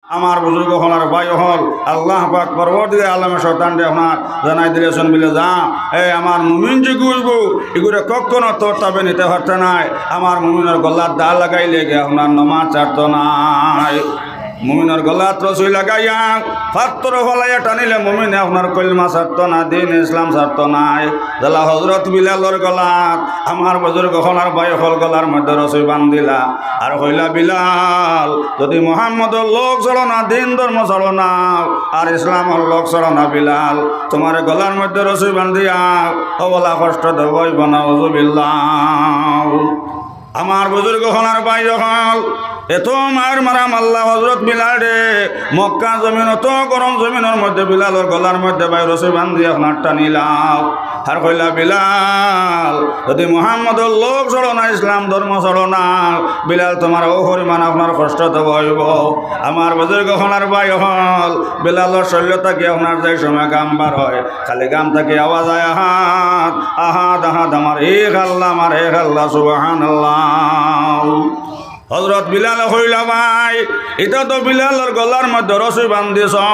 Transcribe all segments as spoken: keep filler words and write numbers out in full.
আমার বুজুর্গ অকল আর ভাই অকল, আল্লাহ পাক পরওয়ারদিগারে আলমে শয়তানরে আপনার জানাই দিলাইছইন বুলে, যা, এই আমার মুমিন যেগু অইবো, ইগুরে কখনো তোর তাবে নিতে পারতে নায়। আমার মুমিনর গলাত দা লাগাইলে গিয়া আপনার নমাজ ছাড়তো নায়। মুমিনর গলাত রশি লাগাইয়া, পাথর ফালাইয়া টানিলে মুমিনে আপনার কলমা ছাড়তো না, দ্বীন ইসলাম ছাড়তো নায়। যেলা হজরত বিলালর গলাত আমার বুজুর্গ অকল আর ভাই অকল গলার মধ্যে রশি বান্ধিলা, আর কইলা, বিলাল, যদি মোহাম্মদর লগ ছাড়ো না, দ্বীন ধর্ম ছাড়ো না, আর ইসলামর লগ ছাড়ো না, বিলাল, তুমারে গলার মধ্যে রশি বান্ধিয়া অবলা কষ্ট দেওয়া অইবো, নাউজুবিল্লাহ। আমার বুজুর্গ অকল আর ভাই অকল, এত মাইর মারা মারলা হজরত বিলালরে, মক্কা জমিন, অত গরম জমিনর মধ্যে বিলালর গলার মধ্যে ভাই রশি বান্ধি আপনার টানিলাও। আর কইলা, বিলাল, যদি মোহাম্মদর লগ ছাড়ো না, ইসলাম ধর্ম ছাড়ো না, বিলাল, তুমার অউ পরিমাণ আপনার কষ্ট দেওয়া অইবো। আমার বুজুর্গ অকল আর ভাই অকল, বিলালর শরীর থাকি আপনার যে সময় ঘাম বার অয়, খালি ঘাম থাকি আওয়াজ আয়, আহাদ, আহাদ, আহাদ, আমার এক আল্লাহ, আমার এক আল্লাহ, সুবহানাল্লাহ। হজরত বিলালে কইলা, ভাই, ইতা তো বিলালর গলার মধ্যে রশি বান্ধিছো,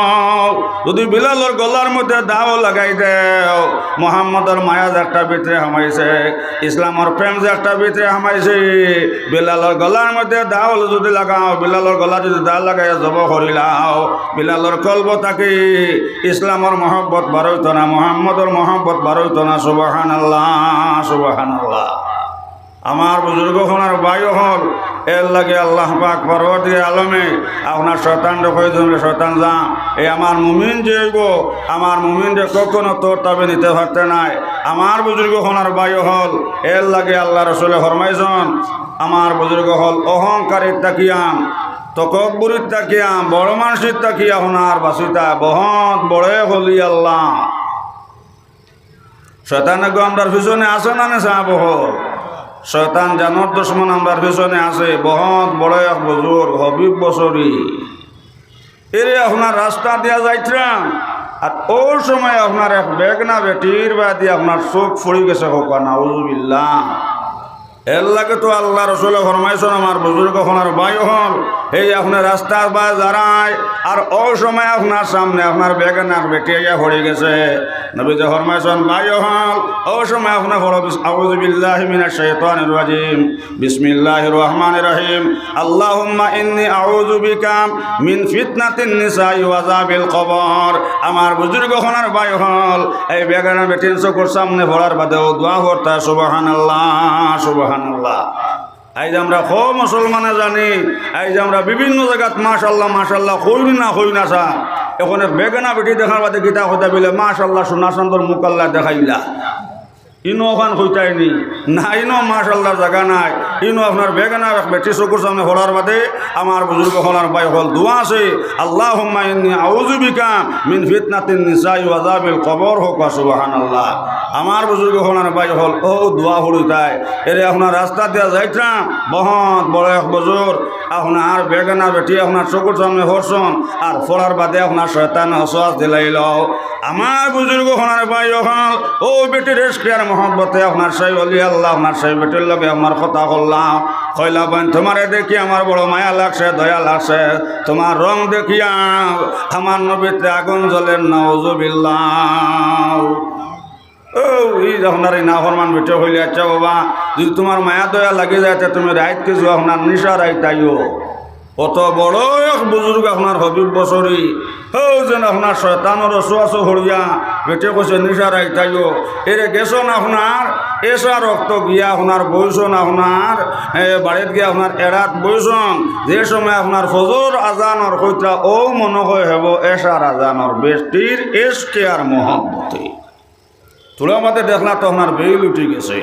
যদি বিলালর গলার মধ্যে দাও লাগাই দেও, মোহাম্মদর মায়া যে একটা ভিতরে হামাইছে, ইসলামর প্রেম যে একটা ভিতরে হামাইছে, বিলালর গলার মধ্যে দাও যদি লাগাও, বিলালর গলা যদি দা লাগাইয়া জবো করিলাও, বিলালর কলব থাকি ইসলামর মহব্বত বার অইতো না, মোহাম্মদর মহব্বত বার অইতো না। সুবহানাল্লাহ, সুবহানাল্লাহ। আমার বুজুর্গ অকল আর ভাই অকল, এরলাগি আল্লাহ পাক পরওয়ারদিগারে আলমে আপনার শয়তানরে কইছইন, শয়তান যা, এই আমার মুমিন যে অইবো, আমার মুমিনরে কখনো তোর তাবে নিতে পারতে নায়। আমার বুজুর্গ অকল আর ভাই অকল, এরলাগি আল্লার রসুলে ফরমাইছইন, আমার বুজুর্গ অকল, অহংকারিত থাকিয়া, তকব্বুরিত থাকিয়া, বড় মানষিত থাকিয়া আপনার বাচিতা, বহত বড় অলি আল্লাহ। শয়তান এগু আমরার পিছনে আছে না নি সাব অকল? শয়তান জানোর দুশমন আমরার পিছনে আছে, বহত বড় এক বুজুর্গ হবিব বসরি। এরে আপনার রাস্তা দিয়া যাইতরাম, আর অউ সময় আপনার এক বেগনা বেটির বায়দি আপনার চউখ পড়ি গেছে, কউক্কা নাউজুবিল্লাহ। এরলাগি তো আল্লার রসুলে ফরমাইছইন, আমার বুজুর্গ অকল আর ভাই অকল, এই আপনে রাস্তার বায় যারায়, আর অউ সময় আপনার সামনে আপনার বেগনা বেটি আইয়া পড়ি গেছে। নবীজি ফরমাইছইন, ভাই অকল, অউ সময় আপনে পড়ো, বিস-, আউযু বিল্লাহি মিনাশ শাইতানির রাজিম। বিসমিল্লাহির রহমানির রহিম। আল্লাহুম্মা ইন্নী আউযু বিকা মিন ফিতনাতিন নিসাই ওয়া আযাবিল কবর। আমার বুজুর্গ অকল আর ভাই অকল, এই বেগনা বেটিন চকুর সামনে পড়ার বাদে অউ দোয়া পড়তা, সুবহানাল্লাহ, সুবহানাল্লাহ। আইজ আমরা কও মুসলমানে জানি, আইজ আমরা বিভিন্ন জাগাত মাশাআল্লাহ, মাশাআল্লাহ কই না, কই না সা। অখন এক বেগনা বেটি দেখার বাদে কিতা কইতা বুলে, মাশাআল্লাহ, সোনা সুন্দর মুখ আল্লায় দেখাইলা। ইনো অখান কইতায় নি? না, ইনো মাশাআল্লাহর জাগা নাই। ইনো আপনার বেগনা এক বেটি চকুর সামনে পড়ার বাদে আমার বুজুর্গ অকল আর ভাই অকল দোয়া আছে, আল্লাহুম্মা ইন্নী আউযু বিকা মিন ফিতনাতিন নিসাই ওয়া আযাবিল কবর, কউক্কা সুবহানাল্লাহ। আমার বুজুর্গ অকল আর ভাই অকল, অউ দোয়া পড়িতায়। এরে আপনার রাস্তা দিয়া যাইতরাম, বহত বড় এক বুজুর্গ, আপনার বেগনা বেটি আপনার চকুর সামনে পড়ছইন, আর পড়ার বাদে আপনার শয়তানে ওয়াসওয়াসা দিলাইলো। আমার বুজুর্গ অকল আর ভাই অকল, অউ বেটির ইশকে আর মহব্বতে আপনার সেই অলি আল্লাহ, আপনার সেই বেটির লগে আপনার কথা কইলাম। কইলা, বইন, তুমারে দেখি আমার বড় মায়া লাগছে, দয়া লাগছে। তুমার রং দেখিয়া আমার নবীতে আগুন জ্বলের, নাউজুবিল্লাহ। অউ, ই আপনার ই নাফরমান বেটিয়ে কইলে, আচ্ছা বাবা, যদি তুমার মায়া দয়া লাগি যায়, তে তুমি রাইত কিছু আপনার নিশা রাইত আইও। অত বড় এক বুজুর্গ আপনার হবিব বসরি, অউ যেন আপনার শয়তানর ওয়াসওয়াসা পড়িয়া বেটিয়ে কইছে নিশা রাইত আইও। এরে গেছইন আপনার এশার অক্ত গিয়া আপনার বইছইন আপনার, এ, বাড়িত গিয়া আপনার এরাত বইছইন, যে সময় আপনার ফজর আজানর কইতরা অউ মনো অয় হেবো এশার আজানর, বেটির ইশকে আর মহব্বতে। থুড়া বাদে দেখলা তো আপনার বেইল উঠি গেছে।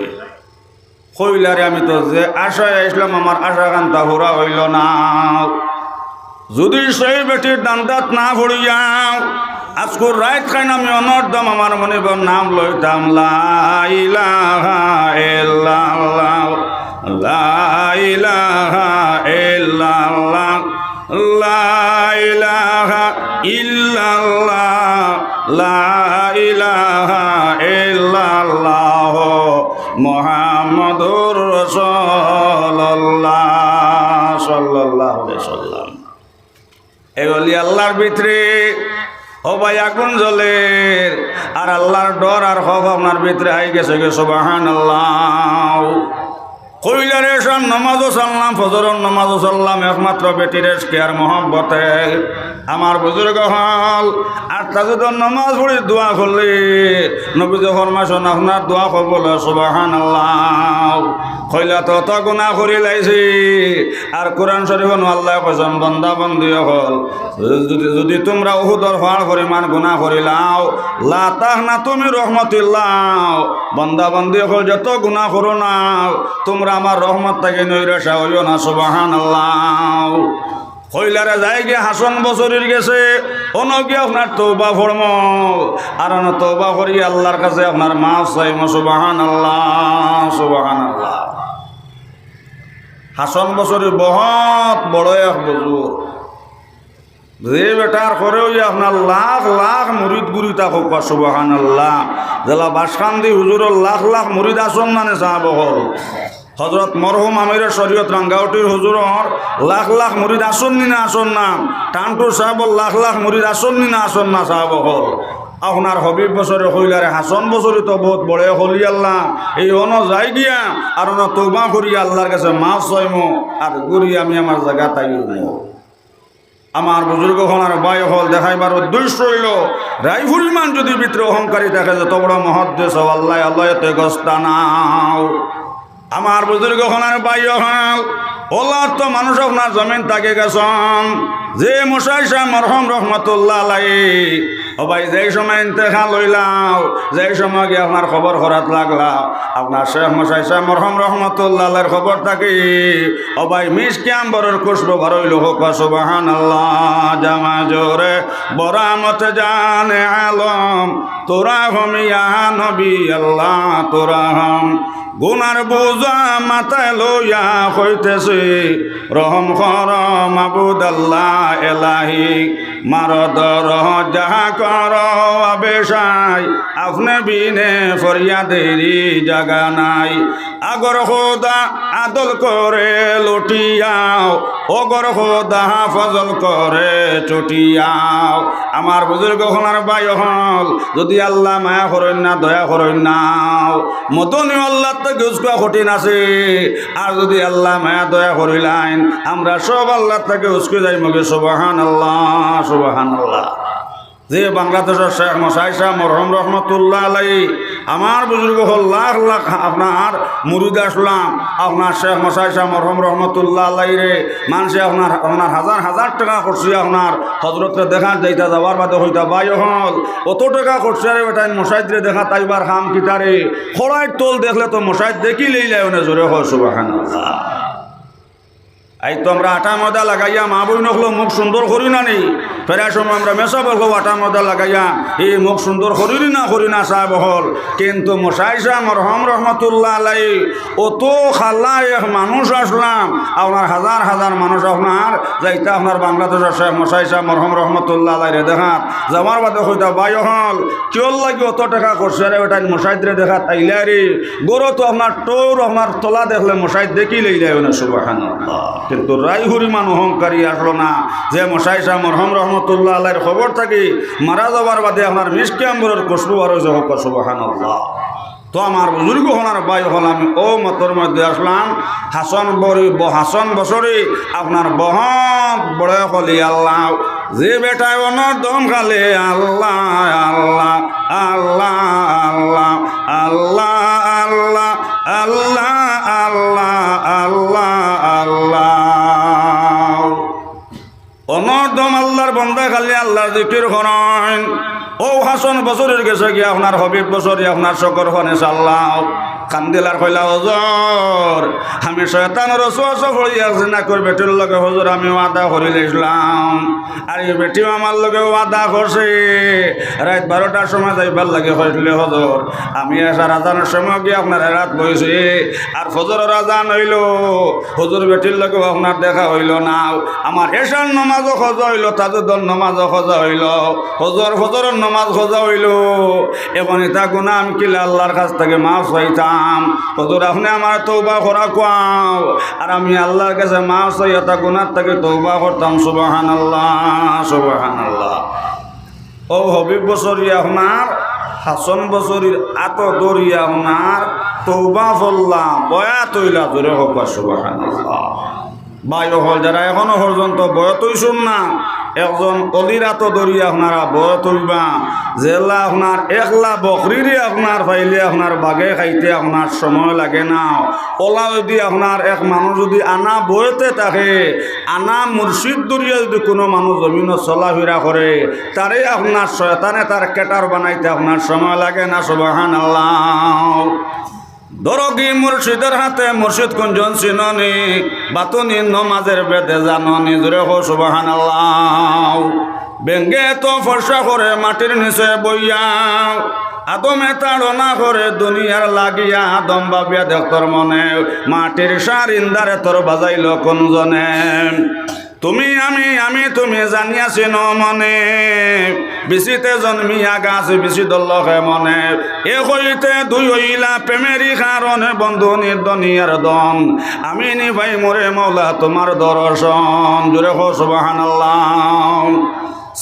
কইলা, রে, আমি তো যে আশায় আইছলাম, আমার আশা খান তা পুরা অইলো না। যদি সেই বেটির ধান্দাত না পড়িয়া আইজকুর রাইত খান আমি অনর্দম আমার মনিবর নাম লইতাম, লা ইলাহা ইল্লাল্লাহ, লা ইলাহা ইল্লাল্লাহ। লা ইলাহা ইল্লাল্লাহ, লা ইলাহা ইল্লাল্লাহ, মুহাম্মাদুর রাসূলুল্লাহ সাল্লাল্লাহু আলাইহি ওয়াসাল্লাম। এগুলো আল্লাহর ভিতরে, ও ভাই, আগুন জ্বলের, আর আল্লাহর ডর আর খওফ আপনার ভিতরে আই গেছে গি, সুবহানাল্লাহ। কইলা রে, এশার নামাজও ছাড়লাম, ফজরর নামাজও ছাড়লাম, একমাত্র বেটির ইশকে আর মহব্বতে। আমার বুজুর্গ অকল, আর তাহাজ্জুদর নামাজ পড়ি দোয়া করলে, নবীজি ফরমাইছইন, আপনার দোয়া কবুল অয়, সুবহানাল্লাহ। কইলা তো অত গুনা করিলাইছি, আর কোরআন শরীফো নু আল্লায় কইছইন, বান্দা বান্দি অকল, যুদি, যুদি তুমরা উহুদর পাহাড় পরিমাণ গুনা করিলাও, লা তাকনাতু মিন রাহমাতিল্লাহ, বান্দা বান্দি অকল যত গুনা করো না, তুমরা আমার রহমত থাকি নৈরাশা অইও না, সুবহানাল্লাহ। কইলা রে, যাই গি হাসান বসরির গেছে, অনো গিয়া আপনার তওবা পড়মু, আর অনো তওবা করি আল্লাহর কাছে আপনার মাফ চাইমু, সুবহানাল্লাহ, সুবহানাল্লাহ। হাসান বসরি বহুত বড় এক বুজুর্গ। যে বেটার করে অউ আপনার লাখ লাখ মুরিদ ঘুরি থাকউক্কা, সুবহানাল্লাহ। যেলা বাসকান্দি হুজুরর লাখ লাখ মুরিদ আছইন না নি সাব অকল? হজরত মরহুম আমিরে শরিয়ত রাঙ্গাউটির হুজুরর লাখ লাখ মুরিদ আছইন নি না আছইন না? টান্টু সাবর লাখ লাখ মুরিদ আছইন নি না আছইন না সাব অকল? আপনার হবিব বসরে কইলা রে, হাসান বসরি তো বহুত বড় অলি আল্লাহ, এই অনো যাই গিয়া আর অনো তওবা করি আল্লাহর কাছে মাফ চাইমু, আর ঘুরি আমি আমার জাগাত আইমু। আমার বুজুর্গ অকল আর ভাই অকল, দেখাইবার উদ্দেশ্য অইলো, রাই পরিমাণ যুদি ভিতরে অহংকারী থাকে, যত বড় মুহাদ্দিস অও, আল্লায়, আল্লায় এতে গস্তা নাও। আমার বুজুর্গ অকল আর ভাই অকল, অলাত তো মানুষ আপনার জমিন থাকি গেছইন, যে মশাই সাব মরহুম রহমতুল্লাহ আলাইহি, ও ভাই, যেই সময় ইন্তেকাল অইলাও, যেই সময় গিয়া আপনার কবর খরাত লাগলা, আপনার শেখ মশাই সাব মরহুম রহমতুল্লাহ আলাইহির কবর থাকি, ও ভাই, মিশকে আম্বরর খুশবু বার অইলো, কউক্কা সুবহানাল্লাহ। জামা জোরে বরামত জানে আলম, তোরা হম ইয়া নবী আল্লাহ, তোরা হম। গুনার বোঝা মাথায় লইয়া কইতেছি, রহম কর মাবুদ আল্লাহ এলাহি, মারো ধরো যাহা করো আবে সাই, আপনে বিনে ফরিয়াদেরি জাগা নাই। আগর খোদা আদল করে লুটিয়াও, অগর খোদা ফজল করে চুটিয়াও। আমার বুজুর্গ অকল আর ভাই অকল, যুদি আল্লায় মায়া করইন না, দয়া করইন না, মদনী আল্লাহর থাকি উস্কা কঠিন আছে। আর যুদি আল্লায় মায়া দয়া করিলাইন, আমরা সব আল্লাহর থাকি উস্কি যাইমু গি। সুবহানাল্লাহ, সুবহানাল্লাহ। যে বাংলাদেশর শেখ মশাই সাব মরহুম রহমতুল্লাহ আলাইহি, আমার বুজুর্গ অকল লাখ লাখ আপনার মুরিদ আছলা, আপনার শেখ মশাই সাব মরহুম রহমতুল্লাহ আলাইহিরে মানষে আপনার, আপনার হাজার হাজার টেকা খরচি আপনার হজরতরে দেখাত যাইতা, যাওয়ার বাদে কইতা, ভাই অকল, অত টেকা খরচি রে বেটাইন মশাইদরে দেখাত আইবার কাম কিতা রে? খড়াইর তল দেখলে তো মশাইদ দেখিলাইলায় অনে, জোরে কও সুবহানাল্লাহ। আইজ তো আমরা আটা ময়দা লাগাইয়া মা বইন অকলর মুখ সুন্দর করি না নি? প্রায় সময় আমরা মেসাব অকলর আটা ময়দা লাগাইয়া ই মুখ সুন্দর করি নি না, করি না সাব অকল? কিন্তু মশাই সাব মরহুম রহমতুল্লাহ আলাইহি অত কালা এক মানুষ আছলা, আপনার হাজার হাজার মানুষ আপনার যাইতা আপনার বাংলাদেশর শেখ মশাই সাব মরহুম রহমতুল্লাহ আলাইহিরে দেখাত, যাওয়ার বাদে কইতা, ভাই অকল, কিওর লাগি অত টেকা খরচি রে বেটাইন মশাইদরে দেখাত আইলা রে? ঘরো তো আপনার টৌর আপনার তলা দেখলে মশাইদ দেখিলাইলায় অনে, সুবহানাল্লাহ। কিন্তু রাই পরিমাণ অহংকারী আছলা না, যে মশাই সাব মরহুম রহমতুল্লাহ আলাইহির কবর থাকি মারা যাওয়ার বাদে আপনার মিশকে আম্বরর খুশবু বার অইছে, কউক্কা সুবহানাল্লাহ। তো আমার বুজুর্গ অকল আর ভাই অকল, আমি অউ মতর মধ্যে আছলাম, হাসান বরি-, ব-, হাসান বসরি আপনার বহুত বড় অলি আল্লাহ, যে বেটায় অনর দম খালি আল্লাহ, আল্লাহ, আল্লাহ, আল্লাহ, আল্লাহ, আল্লাহ, আল্লাহ, আল্লাহ, আল্লাহ, আল্লাহ। অনর দম আল্লাহর বন্দায় খালি আল্লাহর জিকির করইন। অউ হাসান বসরির গেছে গিয়া আপনার হবিব বসরি আপনার চকুর পানি ছাড়লা। কান্দিলা আর কইলা, হুজুর, আমি শয়তানর ওয়াসওয়াসা পড়িয়া জিনা করি বেটির লগে হুজুর আমি ওয়াদা করিলাইছলাম। আর ই বেটিও আমার লগে ওয়াদা করছে, রাইত বারোটার সময় যাইবার লাগি কইছলে হুজুর। আমি এশার আজানর সময় গিয়া আপনার এরাত বইছি, আর ফজরর আজান অইলো, হুজুর বেটির লগেও আপনার দেখা অইলো না। আমার এশার নমাজও কাজা অইলো, তাহাজ্জুদর নমাজও কাজা অইলো, হুজুর ফজরর নমাজ কাজা অইলো। অখন ইতা গুনা আমি কিলা আল্লাহর কাছ থাকি মাফ চাইতাম? হুজুর, আপনে আমারে তওবা করা কওয়াও, আর আমি আল্লার গেছে মাফ চাইয়া তা গুনার থাকি তওবা করতাম। সুবহানাল্লাহ, সুবহানাল্লাহ। অউ হবিব বসরি আপনার, হাসান বসরির আতো ধরিয়া আপনার তওবা পড়লা, বয়াত অইলা, জোরে কউক্কা সুবহানাল্লাহ। ভাই অকল, যারা এখনো পর্যন্ত বয়াত অইছইন না, একজন অলির আতো ধরিয়া আপনারা বয়াত অইবা, যেলা আপনার একলা বকরিরে আপনার পাইলে আপনার বাগে খাইতে আপনার সময় লাগে না। অলা যুদি আপনার এক মানুষ যুদি আনা বয়াতে থাকে, আনা মুর্শিদ ধরিয়া যুদি কুনু মানুষ জমিনো চলাফিরা করে, তারে আপনার শয়তানে তার ক্যাডার বানাইতে আপনার সময় লাগে না। সুবহানাল্লাহ। দরগি মুর্শিদর হাতে মুর্শিদ কুনজন চিননি, বাতুনি নমাজের বেদে জাননি, জোরে কও সুবহানাল্লাহ। বেঙ্গে তো ফর্সা করে মাটির নিচে বইয়া, আদমে তাড়না করে দুনিয়ার লাগিয়া, আদম ভাবিয়া দেখতর মনে, মাটির সারিন্দারে তোর বাজাইল কুনজনে। তুমি আমি, আমি তুমি জানিয়া চিনো মনে, বিচিতে জন্মিয়া গাছ বিচি ধরল কে মনে। এক হইতে দুই হইলা প্রেমেরই কারণে বন্ধু নির্দনিয়ার দন। আমি নি ভাই মোরে মৌলা তোমার দর্শন। জোরে কও সুবহানাল্লাহ।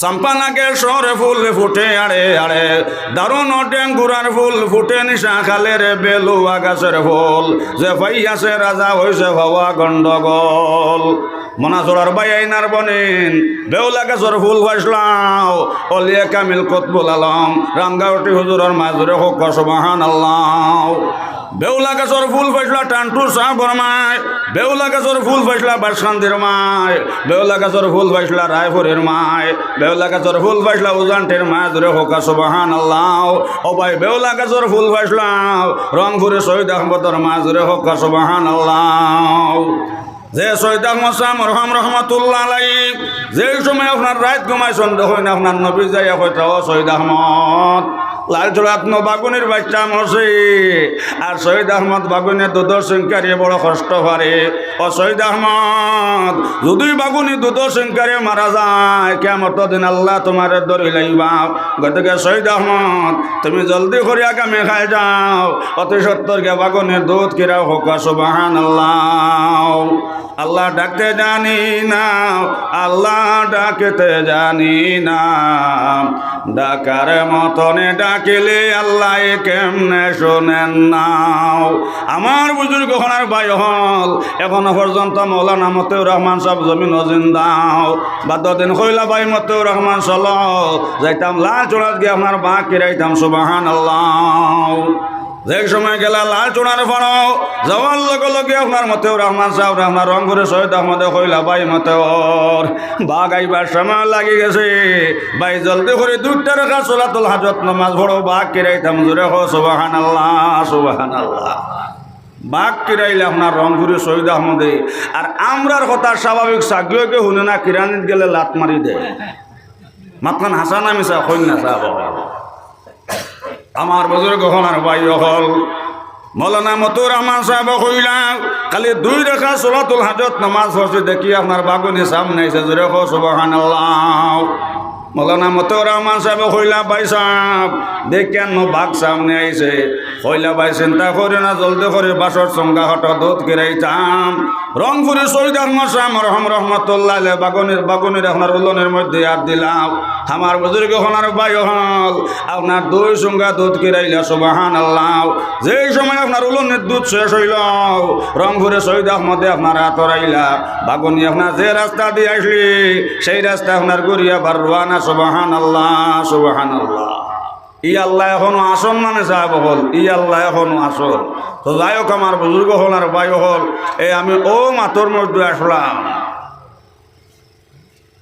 চাম্পা লাগে শহরে ফুল ফুটে আড়ে আড়ে, দারুণ ডেঙ্গুরার ফুল ফুটে নিশা খালের বেলুয়া গাছের ফুল। যে পাইয়াছে রাজা হইছে হওয়া গন্ডগোল। মনাছড়ার ভাই আইনার বনিন, বেউলা গাছর ফুল ফাইসলাও, অলিয়ে কামিল কুতবুল আলম, রাঙ্গাউটি হুজুরর মায়, জোরে কউক্কা সুবহানাল্লাহ। বেউলা গাছর ফুল ফাইসলা টান্টু সাবর মায়, বেউলা গাছর ফুল ফাইসলা বাসকান্দির মায়, বেউলা গাছর ফুল ফাইসলা রায়পুরের মায়, বেউলা গাছর ফুল ফাইসলা উজানটির মায়, জোরে কউক্কা সুবহানাল্লাহ। ও ভাই, বেউলা গাছর ফুল ফাইসলা রংপুরে শহীদ আহমদর মায়, জোরে কউক্কা সুবহানাল্লাহ। যে সৈয়দ আহমদ শাহ মরহম রহমতুল্লাহ আলাই, যেই সময় আপনার রাইত ঘুমাইছইন, দেখইন আপনার নবী যাইয়া কইতা, "ও সৈয়দ আহমদ, লালচড়াত নু বাগুনির বাইচ্চা মরছে।" আর সৈয়দ আহমদ বাগুনে দুধর সিংকারিয়ে বড় কষ্ট পারে। "ও সৈয়দ আহমদ, যুদি বাগুনি দুধর সিংকারিয়ে মারা যায়, কিয়ামতর দিন আল্লায় তুমারে ধরি লাইবা। গতিকে সৈয়দ আহমদ, তুমি জলদি করি আগামী কাইল যাও, অতি সত্বর গিয়া বাগুনির দুধ কিরাও কউক্কা সুবহানাল্লাহ।" আল্লাহ ডাকতে জানি না, আল্লাহ ডাকতে জানি না, ডাকার মতনে ডাকিলে আল্লাহ কেমনে শুনেন না। আমার বুজুর্গ অকল আর ভাই অকল, এখনো পর্যন্ত মৌলানা মতিউর রহমান সাব জমিনো জিন্দাও। বাদর দিন কইলা, "ভাই মতিউর রহমান, চলো, যাইতাম লালচড়াত গিয়া আপনার বাঘ কিরাইতাম।" সুবহানাল্লাহ। যে সময় গেলা লালচড়ার পারো, যাওয়ার লগে লগে আপনার মতিউর রহমান সাব, আপনার রংপুরে সৈয়দ আহমদে কইলা, "ভাই মতিউর, বাঘ আইবার সময় লাগি গেছে, ভাই জলদি করি দুইটা রাকাত সলাতুল হাজত নামাজ পড়ো, বাঘ কিরাইতাম।" জোরে কও সুবহানাল্লাহ, সুবহানাল্লাহ। বাঘ কিরাইলে আপনার রংপুরে সৈয়দ আহমদে, আর আমরার কথা স্বাভাবিক ছাগিয়ে হুনে না, কিরানিত গেলে লাত মারি দেয়। মাতখান হাছা না মিছা, কইন না সাব। আমার বুজুর্গ অকল আর ভাই অকল, মৌলানা মতিউর রহমান সাবে কইলা, "খালি দুই রাকাত সলাতুল হাজত নামাজ পড়ছি, দেখি আপনার বাগুনি সামনে আইছে।" জোরে কও সুবহানাল্লাহ। মৌলানা মতিউর রহমান সাবে কইলা, "ভাই সাব, দেখইন নু বাঘ সামনে আইছে।" কইলা, "ভাই চিন্তা করিও না, জলদি করি বাসর চুঙ্গা হটো, দুধ কিরাইতাম।" রংপুরে সৈয়দ আহমদ শাহ মরহম রহমতুল্লাহ আলাইহি বাগুনির, বাগুনির আপনার উলনির মধ্যে আত দিলাও। আমার বুজুর্গ অকল আর ভাই অকল, আপনার দুই চুঙ্গা দুধ কিরাইলা, সুবহানাল্লাহ। যেই সময় আপনার উলনির দুধ শেষ অইলো, রংপুরে সৈয়দ আহমদে আপনার আতর আইলা, বাগুনি আপনার যে রাস্তা দিয়া আইছলি, সেই রাস্তা আপনার ঘুরিয়া আবার রওয়ানা, সুবহানাল্লাহ, সুবহানাল্লাহ। ই আল্লাহ এখনো আছইন মানে সাব অকল, ই আল্লাহ এখনো আছইন। তো যাই হোক, আমার বুজুর্গ অকল আর ভাই অকল, এই আমি অউ মাতর মধ্যে আছলাম।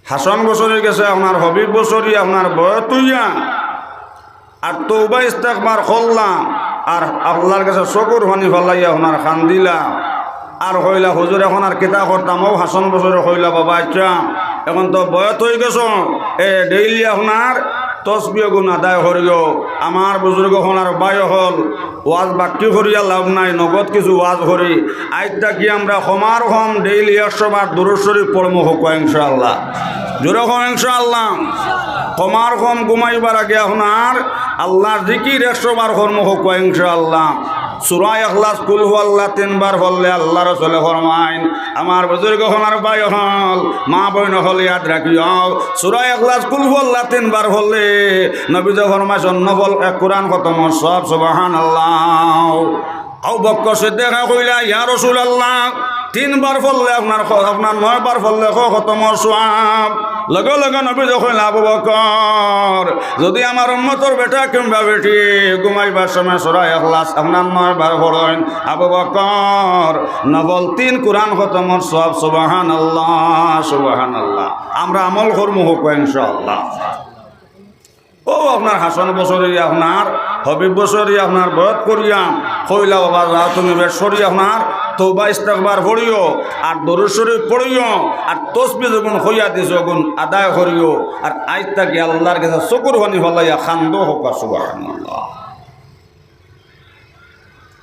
হাসান বসরির গেছে আপনার হবিব বসরি আপনার বয়াত অইয়া, আর তওবা ইস্তেগফার করলা, আর আল্লার গেছে চকুর পানি ফালাইয়া আপনার কান্দিলা। আর কইলা, "হুজুর, এখন আর কিতা করতাম?" অউ হাসান বসরি কইলা, "বাবা, আইচ্ছা, এখন তো বয়াত অইগেছো, এ, ডেইলি আপনার তসবিহগুন আদায় করিও।" আমার বুজুর্গ অকল আর ভাই অকল, ওয়াজ বাক্কি করিয়া লাভ নাই, নগদ কিছু ওয়াজ করি। আইজ থাকি আমরা কমার কম ডেইলি একশো বার দুরূদ শরীফ পড়মু কউক্কা ইনশাআল্লাহ। জোরে কও ইনশাআল্লাহ। কমার কম ঘুমাইবার আগে আপনার আল্লার জিকির একশো বার করমু কউক্কা ইনশাআল্লাহ। সূরা ইখলাস, কুল হু আল্লাহ তিনবার পড়লে আল্লাহ রসুলে ফরমাইন, আমার বুজুর্গ অকল, আমার ভাই অকল, মা বইন অকল, ইয়াদ রাখিও, সূরা ইখলাস, কুল হু আল্লাহ তিনবার পড়লে নবীজি ফরমাইছইন, নফল এক কুরআন খতমর সওয়াব। সুবহানাল্লাহ। আবু বকর সিদ্দিকে কইলা, ইয়া রাসূলুল্লাহ, তিনবার পড়লে আপনার খ-, আপনার নয়বার পড়লে খ-, খতমর সওয়াব। লগে লগে নবীজি কইলা, আবু বকর, যুদি আমার উম্মতর বেটা কিংবা বেটি ঘুমাইবার সময় সূরা ইখলাস আপনার নয়বার পড়ইন, আবু বকর, নফল তিন কুরআন খতমর সওয়াব। সুবহানাল্লাহ, সুবহানাল্লাহ। আমরা আমল করমু, কউক্কা ইনশাআল্লাহ। ও আপনার হাসান বসরি, আপনার হবিব বসরি, আপনার বয়াত করিয়া কইলা, বাবা, যাও তুমি বেশ করি আপনার তওবা ইস্তেগফার পড়িও, আর দরুদ শরীফ পড়িও, আর তসবিহ যেগুন কইয়া দিছো অগুন আদায় করিও, আর আইজ থাকি আল্লাহর গেছে চকুর পানি ফালাইয়া কান্দো, কউক্কা সুবহানাল্লাহ।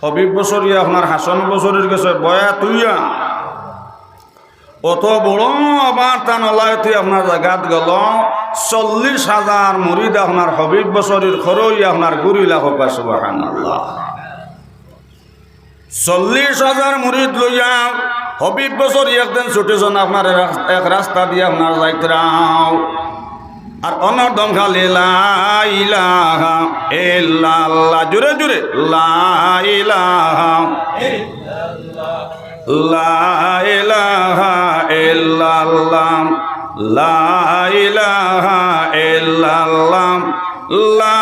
হবিব বসরি আপনার হাসান বসরির গেছে বয়াত অইয়া অত বড় আবার তান অলাইতে আপনার জাগাত গেল, চল্লিশ হাজার মুরিদ আপনার হবিব বসরির খরই আপনার ঘুরিলা, কউক্কা সুবহানাল্লাহ। চল্লিশ হাজার মুরিদ লইয়া হবিব বসরি একদিন ছুটিছইন আপনার এক রাস-, এক রাস্তা দিয়া আপনার যাইতরাও। আর অনর দম খালি লা ইলাহা ইল্লাল্লাহ, জুরে জুরে লা ইলাহা, লা ইলাহা ইল্লাল্লাহ, লা ইলাহা ইল্লাল্লাহ, লা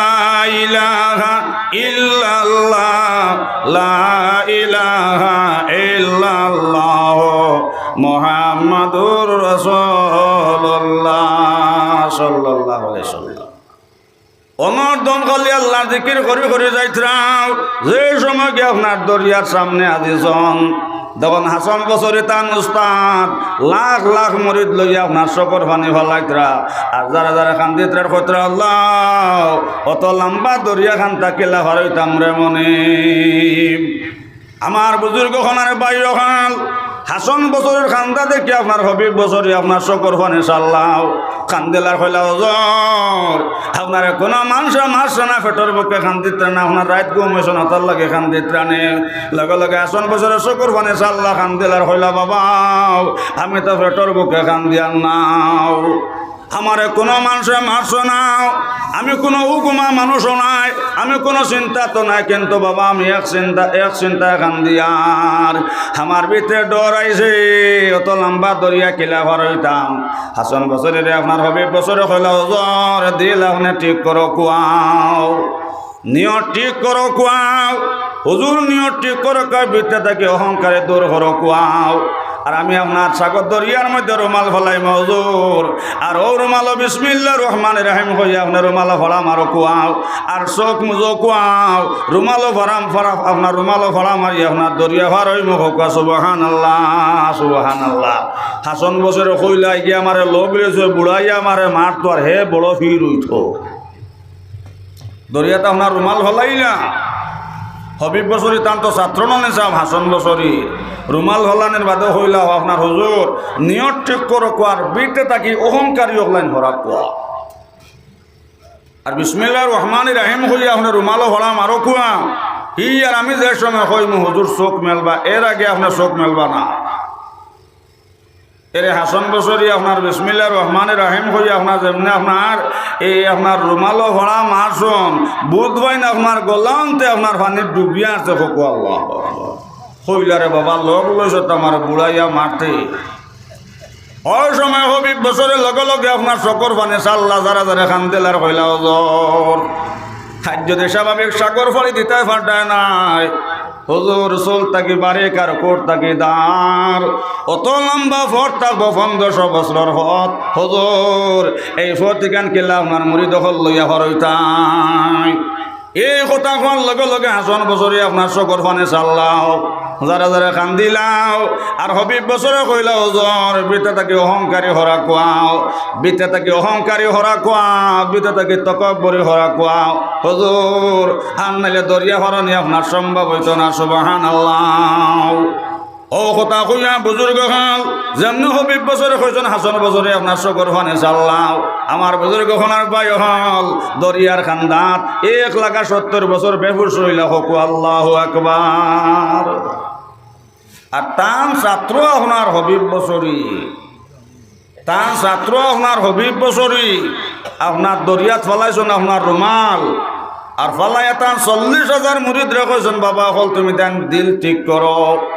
ইলাহা ইল্লাল্লাহ, লা ইলাহা ইল্লাল্লাহ, মুহাম্মাদুর রাসূলুল্লাহ সাল্লাল্লাহু আলাইহি ওয়াসাল্লাম। অনর দম খালি আল্লাহর জিকির করি করি যাইতরাও, যে সময় গিয়া আপনার দরিয়ার সামনে হাজির অইছইন, তখন হাসান বসরি তান উস্তাদ লাখ লাখ মুরিদ লইয়া আপনার চকুর পানি ফালাইতরা, আর যারা যারা কান্দিতরা কইতরা, আল্লাহ, অত লম্বা দরিয়া খান তা কিলা পার অইতাম রে মনিব। আমার বুজুর্গ অকল, আমার ভাই অকল, হাসান বসরির কান্দা দেখি আপনার হবিব বসরি আপনার চকুর পানি ছাড়লা, কান্দিলা আর কইলা, হুজুর, আপনারে কুনু মানষে মারছে না, পেটর ভুকে কান্দিতরা না, আপনার রাইত ঘুম অইছে না, তার লাগি কান্দিতরা নি। লগে লগে হাসান বসরির চকুর পানি ছাড়লা, কান্দিলা আর কইলা, বাবা, আমি তো পেটর ভুকে কান্দিয়ার না। আমারে কুনু মানষে মারছে না, আমি কুনু উগুমা মানুষও নায়, আমি কুনু চিন্তাত নাই, কিন্তু বাবা আমি এক চিন্তা, এক চিন্তায় কান্দিয়ার। আমার ভিতরে ডর আইছে, অত লম্বা দরিয়া কিলা পার অইতাম। হাসান বসরিরে আপনার হবিব বসরি কইলা, হুজুর, দিল আপনে ঠিক করো, কউক্কা। নিয়ত ঠিক করো, কউক্কা। হুজুর, নিয়ত ঠিক করো, কউক্কা, ভিতরে থাকি অহংকারে দূর করো, কউক্কা। আর আমি আপনার সাগর দরিয়ার মধ্যে রুমাল ফালাইমু, হুজুর। আর অউ রুমালো বিসমিল্লাহির রহমানির রহিম কইয়া আপনে রুমালো ফাড়া মারো, কউক্কা। আর চউখ মুজো, কউক্কা। রুমালো ফাড়া, ফাড়া, আপনার রুমালো ফাড়া মারি আপনার দরিয়া পার অইমু, কউক্কা সুবহানাল্লাহ, সুবহানাল্লাহ। হাসান বসরি কইলা, ইগিয়ে আমারে লগ লইছে, বুড়াইয়ে আমারে মারতো, আর হে বড় পীর অইতো। দরিয়াত আপনার রুমাল ফালাইলা। হবিব বসরি তান তো ছাত্র ননি সাব হাসান বসরি। রুমাল ফালানির বাদে কইলা, ও আপনার হুজুর, নিয়ত ঠিক করো, কউক্কা, আর ভিতরে থাকি অহংকারী অকলাইন হরা, কউক্কা। আর বিসমিল্লাহির রহমানির রহিম কইয়া আপনে রুমালো ফাড়া মারো, কউক্কা। হি আর আমি যে সময় কইমু, হুজুর চউখ মেলবা, এর আগে আপনে চউখ মেলবা না। এরে হাসান বসরি আপনার বিসমিল্লাহির রহমানির রহিম কইয়া আপনার যেমনে আপনার এই আপনার রুমালো ফাড়া মারছইন, বুঝ পাইন আপনার গলান্তে আপনার পানিত ডুবিয়া আছে, কউক্কা আল্লাহু আকবার। কইলা, রে বাবা, লগ লইছত আমারে বুড়াইয়া মারতে। অউ সময় হবিব বসরি লগে লগে আপনার চকুর পানি ছাড়লা, যারা যারা কান্দিলা আর কইলা, হুজুর, আইজ যুদি স্বাভাবিক সাগর পাড়ি দিতায় পারতায় নায়, হুজুর, চুল থাকি বারিক আর কোট থাকি দাড়, অত লম্বা পথ থাকবো পনেরোশো বছরর পথ। হুজুর, এই পথ ইখান কিলা আপনার মুরিদ অকল লইয়া পার অইতায়? এই কথা কওয়ার লগে লগে হাসান বসরি আপনার চকুর পানি ছাড়লা, যারা যারা কান্দিলা। আর হবিব বসরি কইলা, হুজুর, ভিতরে থাকি অহংকারী হরা, কউক্কা, ভিতরে থাকি অহংকারী হরা, কউক্কা, ভিতরে থাকি তকব্বরি হরা, কউক্কা। হুজুর, আর নাইলে দরিয়া পার অনি আপনার সম্ভব অইতো না। সুবহানাল্লাহ। অউ কথা কইয়া বুজুর্গ অকল, যেমনে হবিব বসরি কইছইন, হাসান বসরি আপনার চউখর পানি ছাড়লাও। আমার বুজুর্গ অকল আর ভাই অকল, দরিয়ার কান্দাত এক লাখ সত্তর বছর বেহুশ রইলা, কউক্কা আল্লাহু আকবার। আর তান ছাত্র আপনার হবিব বসরি, তান ছাত্র আপনার হবিব বসরি, আপনার দরিয়াত ফালাইছইন আপনার রুমাল, আর ফালাইয়া তান চল্লিশ হাজার মুরিদরে কইছইন, "বাবা অকল, তুমি তান দিল ঠিক করো।"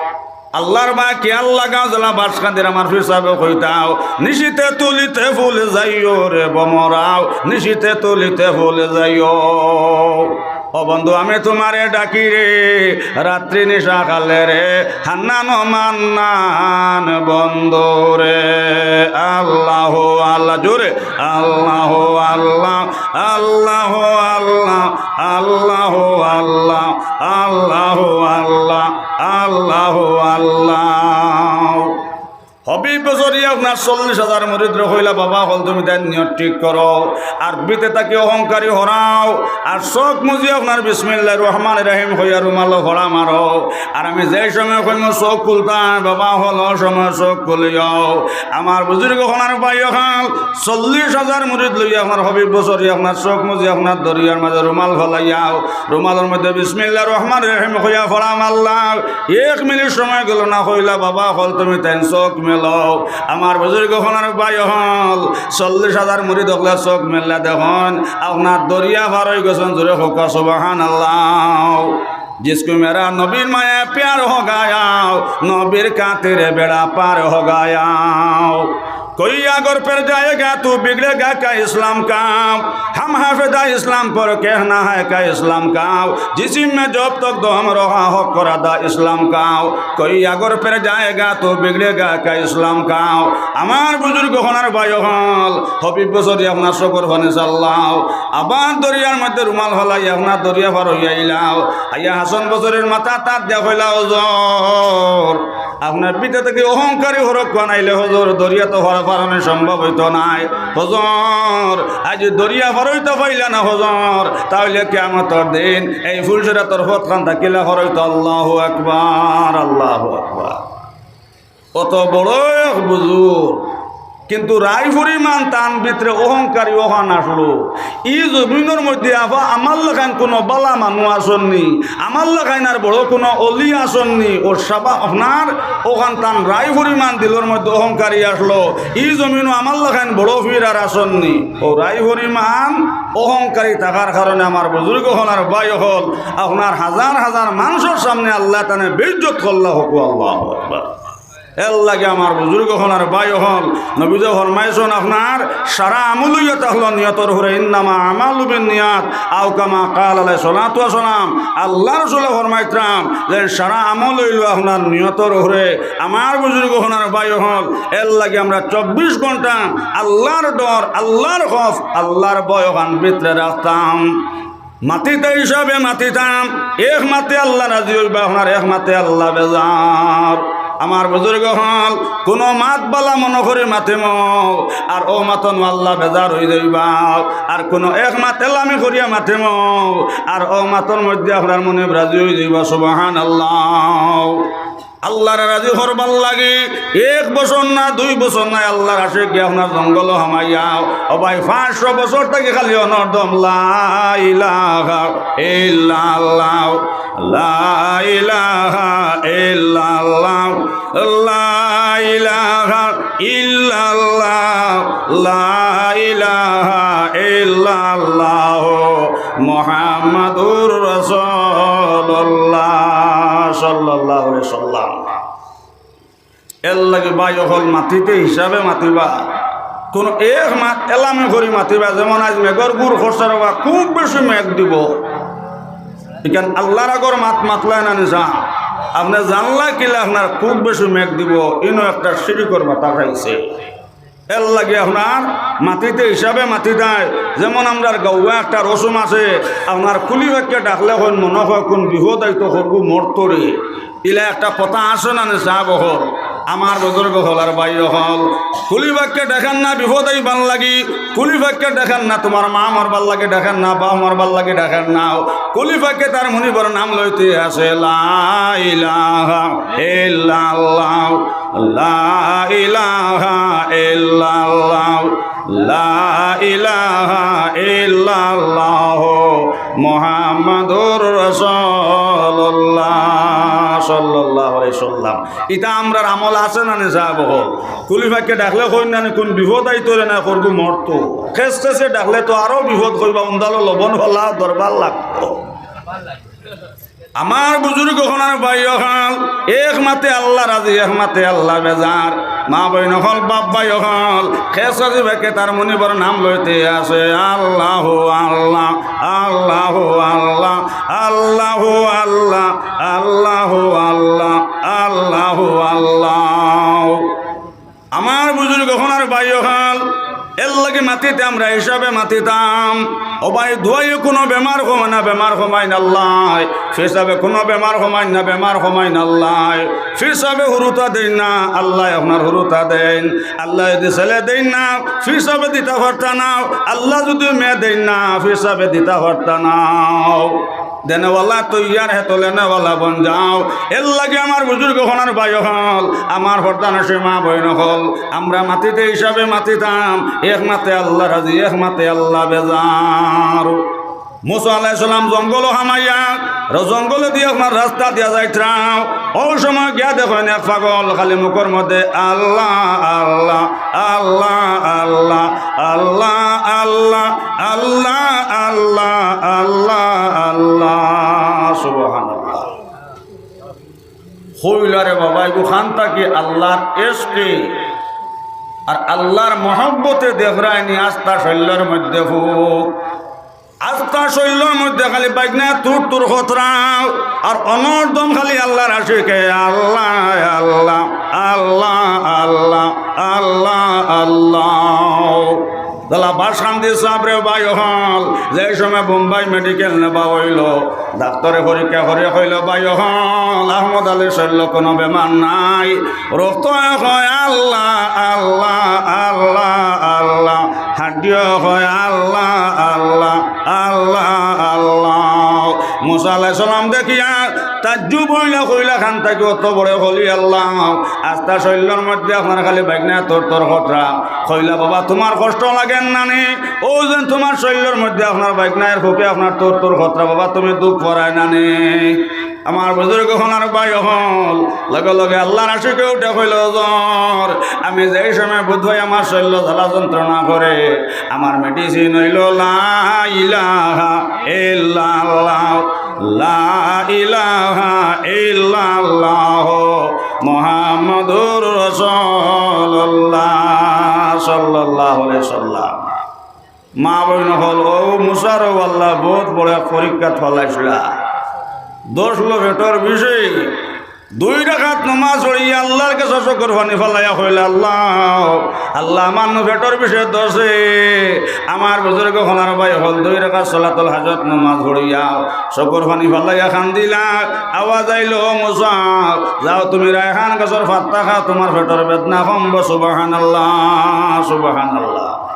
আল্লার বায় খিয়াল লাগাও, যেলা বাঁশকান্দির আমার পীর সাবে কইতা, "নিশিতে তুলিতে ফুল যাইও রে ভমরাও, নিশিতে তুলিতে ফুল যাইও।" ও বন্ধু, আমি তুমারে ডাকি রে, রাত্রি নিশা কালে রে, হান্নান ও মান্নান বন্ধু রে। আল্লাহু আল্লাহ, জোরে, আল্লাহু আল্লাহ, আল্লাহু আল্লাহ, আল্লাহু আল্লাহ, আল্লাহু আল্লাহ, আল্লাহু আল্লাহ। হবিব বসরি আপনার চল্লিশ হাজার মুরিদরে কইলা, "বাবা অকল, তুমি তান নিয়ত ঠিক করো, আর ভিতর থাকি অহংকারী হরাও, আর চউখ মুজি আপনার বিসমিল্লাহির রহমানির রহিম কইয়া রুমালো ফড়া মারো, আর আমি যে সময় কইমু চউখ খুলতায়, বাবা অকল, অউ সময় চউখ খুলিও।" আমার বুজুর্গ অকল আর ভাই অকল, চল্লিশ হাজার মুরিদ লইয়া আপনার হবিব বসরি আপনার চউখ মুজি আপনার দরিয়ার মাঝে রুমাল ফালাইয়াও, রুমালর মধ্যে বিসমিল্লাহির রহমানির রহিম কইয়া ফড়া মারলাও। এক মিনিট সময় গেল না, কইলা, "বাবা অকল, তুমি তান চউখ মেলো।" আমার বুজুর্গ অকল আর ভাই অকল, চল্লিশ হাজার মুরিদ অকলে চউখ মেলিয়া দেখইন, আপনার দরিয়া পার অই গেছইন। জোরে কউক্কা সুবহানাল্লাহ। جس کو میرا نبی مایا پیار ہو گیا، نبی کے خاطر بیڑا پار ہو گیا۔ کوئی اگر پھر جائے گا تو بگڑے گا کیا اسلام کا؟ ہم حافظ اسلام پر کہنا ہے کیا اسلام کا؟ جسم میں جب تک دم رہا ہو قرآن اسلام کا۔ کوئی اگر پھر جائے گا تو بگڑے گا کیا اسلام کا؟ আমার বুজুর্গ অকল আর ভাই অকল, হবিব বসরি আপনার চউখর পানি ছাড়লাও, আবার দরিয়ার মধ্যে রুমাল ফালাই আপনার দরিয়া পার অইয়া আইলাও। আইয়া হাসান বসরির মাথাত আত দিয়া কইলা, "হুজুর, আপনার ভিতর থাকি অহংকারী হরক কোয়া নাইলে হুজুর, দরিয়া তো পার অওয়া সম্ভব অইতো নায়। হুজুর, আইজ দরিয়া পার অইতা পারলা না হুজুর, তাইলে কিয়ামতর দিন এই ফুলসিরাতর পথখান কিলা পার অইতো?" আল্লাহু আকবার, আল্লাহু আকবার। অত বড় এক বুজুর্গ, কিন্তু রাই পরিমাণ তান ভিতরে অহংকারী অখান আসলো। ই জমিনর মধ্যে আফা আমার লাখান কুনু বালা মানুষ আছইন নি, আমার লাখান আর বড় কুনু অলি আছইন নি। অউ সাবা আপনার অখান তান রাই পরিমাণ দিলর মধ্যে অহংকারী আসলো। ই জমিনো আমার লাখান বড় পীর আর আছইন নি। অউ রাই পরিমাণ অহংকারী থাকার কারণে আমার বুজুর্গ অকল আর ভাই অকল, আপনার হাজার হাজার মানষর সামনে আল্লায় তানে বেইজ্জত করলা। কউক্কা আল্লাহু আকবার। এরলাগি আমার বুজুর্গ অকল আর ভাই অকল, নবীজি ফরমাইছইন, আপনার সারা আমল অইয়া থাকলো নিয়তর উপরে, "ইন্নামাল আমালু বিন্নিয়াত", আও কামা কাল আলাইহিস সালাতু ওয়াস সালাম। আল্লার রসুলে ফরমাইতরা যে সারা আমল অইলো আপনার নিয়তর উপরে। আমার বুজুর্গ অকল আর ভাই অকল, এরলাগি আমরা চব্বিশ ঘন্টা আল্লার ডর, আল্লার খওফ, আল্লার ভয় অখান ভিতরে রাখতাম। মাতিতা হিসাবে মাতিতাম, এক মাতে আল্লা রাজি অইবা, আপনার এক মাতে আল্লা বেজার। আমার বুজুর্গ অকল, কুনু মাত বালা মনো করি মাতিমু, আর অউ মাতনো আল্লা বেজার অইযাইবা। আর কুনু এক মাত এলামি করিয়া মাতিমু, আর অউ মাতর মধ্যে আপনার মনিব রাজি অইযাইবা। সুবহানাল্লাহ। আল্লারে রাজি করবার লাগি এক বছর না, দুই বছর না, আল্লার আশিক গিয়া আপনার জঙ্গলো হামাইয়াও। ও ভাই, পাঁচশো বছর থাকি খালি অনর দম লা ইলাহা ইল্লাল্লাহ, লা ইলাহা ইল্লাল্লাহ, লা ইলাহা ইল্লাল্লাহ, লা ইলাহা ইল্লাল্লাহ, মুহাম্মাদুর রাসূলুল্লাহ সাল্লাল্লাহু আলাইহি সাল্লাম। এরলাগি ভাই অকল মাতিতে হিসাবে মাতিবা। কুনু এক মাত এলামি করি মাতিবা, যেমন আইজ মেঘর গুড় খরচার অবা, খুব বেশি মেঘ দিবো। ইখান আল্লার আগর মাত মাতলায় না নি সাব? আপনে জানলা কিলা আপনার খুব বেশি মেঘ দিবো, ইনো একটা শিরিকর বাতা খাইছে। এরলাগি আপনার মাতিতে হিসাবে মাতিতায়। যেমন আমরার গাউয়া একটা রসুম আছে, আপনার কুলি বাক্যে ডাকলে কইন মনো কয় কুন বিপদ আইতো করবো মরতরে। ইলা একটা কথা আছে না নি সাব অকল? আমার বুজুর্গ অকল আর ভাই অকল, কুলি পাকে ডাকের না বিপদ আইবার লাগি, কুলি পাকে ডাকের না তুমার মা মরবার লাগি ডাকের না, বাপ মরবার লাগি ডাকের না, কুলি পাকে তার মুনিবর নাম লইতে আছে, লা ইলাহা ইল্লাল্লাহ, লা ইলাহা ইল্লাল্লাহ, লা ইলাহা ইল্লাল্লাহ, মুহাম্মাদুর রাসূলুল্লাহ সাল্লাল্লাহু আলাইহি ওয়াসাল্লাম। ইতা আমরার আমল আছে না নি সাব অকল? কুলি পাকে ডাকলে কইন না নি, কুন বিপদ আইতো রে না, করগু মরতো। খেস খেসে ডাকলে তো আরো বিপদ, কইবা উন্দালো লবণ ফালা দরবার লাগতো। আমার বুজুর্গ অকল আর ভাই অকল, এক মাতে আল্লাহ রাজি, এক মাতে আল্লাহ বেজার। মা বইন অকল, বাপ ভাই অকল, খেস খেসে পাকে তার মুনিবর নাম লইতে আছে, আল্লাহু আল্লাহ, আল্লাহু আল্লাহ, আল্লাহু আল্লাহ, আল্লাহু আল্লাহ, আল্লাহু আল্লাহ। আমার বুজুর্গ অকল আর ভাই অকল, এর লাগি মাতিতে আমরা হিসাবে মাতিতাম। ও ভাই, দোয়াইয়ে কুনু বেমার কমায় না, বেমার কমাইন আল্লায়। ফির সাবে কুনু বেমার কমাইন না, বেমার কমাইন আল্লায়। ফির সাবে হুরুতা দেইন না, আল্লায় আপনার হুরুতা দেইন। আল্লায় যদি ছেলে দেইন না, ফির সাবে দিতা পারতা না। আল্লায় যদি মেয়ে দেইন না, ফির সাবে দিতা পারতা না। দেনেওয়ালা তৈয়ার হে তো লেনেওয়ালা বন যাও। এর লাগি আমার বুজুর্গ অকল আর ভাই অকল, আমার পর্দানশীন মা বইন অকল, আমরা মাতিতে হিসাবে মাতিতাম, এক মাতে আল্লাহ রাজি, এক মাতে আল্লাহ বেজার। মুসা আলাইহিস সালাম জঙ্গলো হামাইয়া, র-, জঙ্গলে দিয়া আপনার রাস্তা দিয়া যাইতরা, অউ সময় গিয়া দেখইন এক পাগল খালি মুখর মধ্যে আল্লাহ, আল্লাহ, আল্লাহ, আল্লাহ, আল্লাহ, আল্লাহ, আল্লাহ, আল্লাহ, আল্লাহ, আল্লাহ, সুবহানাল্লাহ। কইলা, "রে বাবা, ইগু খান থাকি আল্লাহর এশকে আর আল্লাহর মহব্বতে দেখরায়নি আস্তা শইল্লর মধ্যে ফুক।" আস্তা শইল্লর মধ্যে খালি বাইগনায় তুর তুর করতরা, আর অনর্দম খালি আল্লাহর আশিকে আল্লাহ, আল্লাহ, আল্লাহ, আল্লাহ, আল্লাহ, আল্লাহ। দালা বাসকান্দি সাবরে ভাই অকল, যে সময় বোম্বাই মেডিকেল নেবা অইলো, ডাক্তরে পরীক্ষা করি কইলো, "ভাই অকল, আহমদ আলীর শইল্লো কুনু বেমার নাই।" রক্তয়ে কয়, "আল্লাহ, আল্লাহ, আল্লাহ, আল্লাহ।" হাড্ডিয়ে কয়, "আল্লাহ, আল্লাহ, আল্লাহ, আল্লাহ।" মুসা আলাইহিস সালাম দেখিয়া তাজ্জুব অইলা, কইলা, "খান থাকি অত বড় অলি আল্লাহ, আস্তা শইল্লর মধ্যে আপনার খালি বাইগনায় তর তর করতরা।" কইলা, "বাবা, তুমার কষ্ট লাগের না নি? অউ যেন তুমার শইল্লর মধ্যে আপনার বাইগনায় ফুকে আপনার তর তর করতরা, বাবা, তুমি দুখ পাইরায় না নি?" আমার বুজুর্গ অকল আর ভাই অকল, লগে লগে আল্লাহর আশিকে উঠে কইলো, "হুজুর, আমি যেই সময় বুঝ পাই আমার শইল্লো জ্বালা যন্ত্রণা করে, আমার মেডিসিন অইলো লা ইলাহা ইল্লাল্লাহ, লা ইলাহা ইল্লাল্লাহ, মুহাম্মাদুর রাসূলুল্লাহ সাল্লাল্লাহু আলাইহি ওয়াসাল্লাম।" মা বইন অকল, অউ মুসারেও আল্লায় বউত বড় এক পরীক্ষাত ফালাইছলা। দশ লো পেটর বিষে দুই রাকাত নমাজ পড়িয়া আল্লাহর গেছে চকুর পানি ফালাইয়া কইলা, "আল্লাহ, আল্লাহ, আমার নু পেটর বিষে ধরছে।" আমার বুজুর্গ অকল আর ভাই অকল, দুই রাকাত সলাতুল হাজত নমাজ পড়িয়া চকুর পানি ফালাইয়া কান্দিলা। আওয়াজ আইলো, "ও মুসা, যাও তুমি রায়হান গাছর পাত্তা খাও, তুমার পেটর বেদনা কমবো।" সুবহানাল্লাহ, সুবহানাল্লাহ।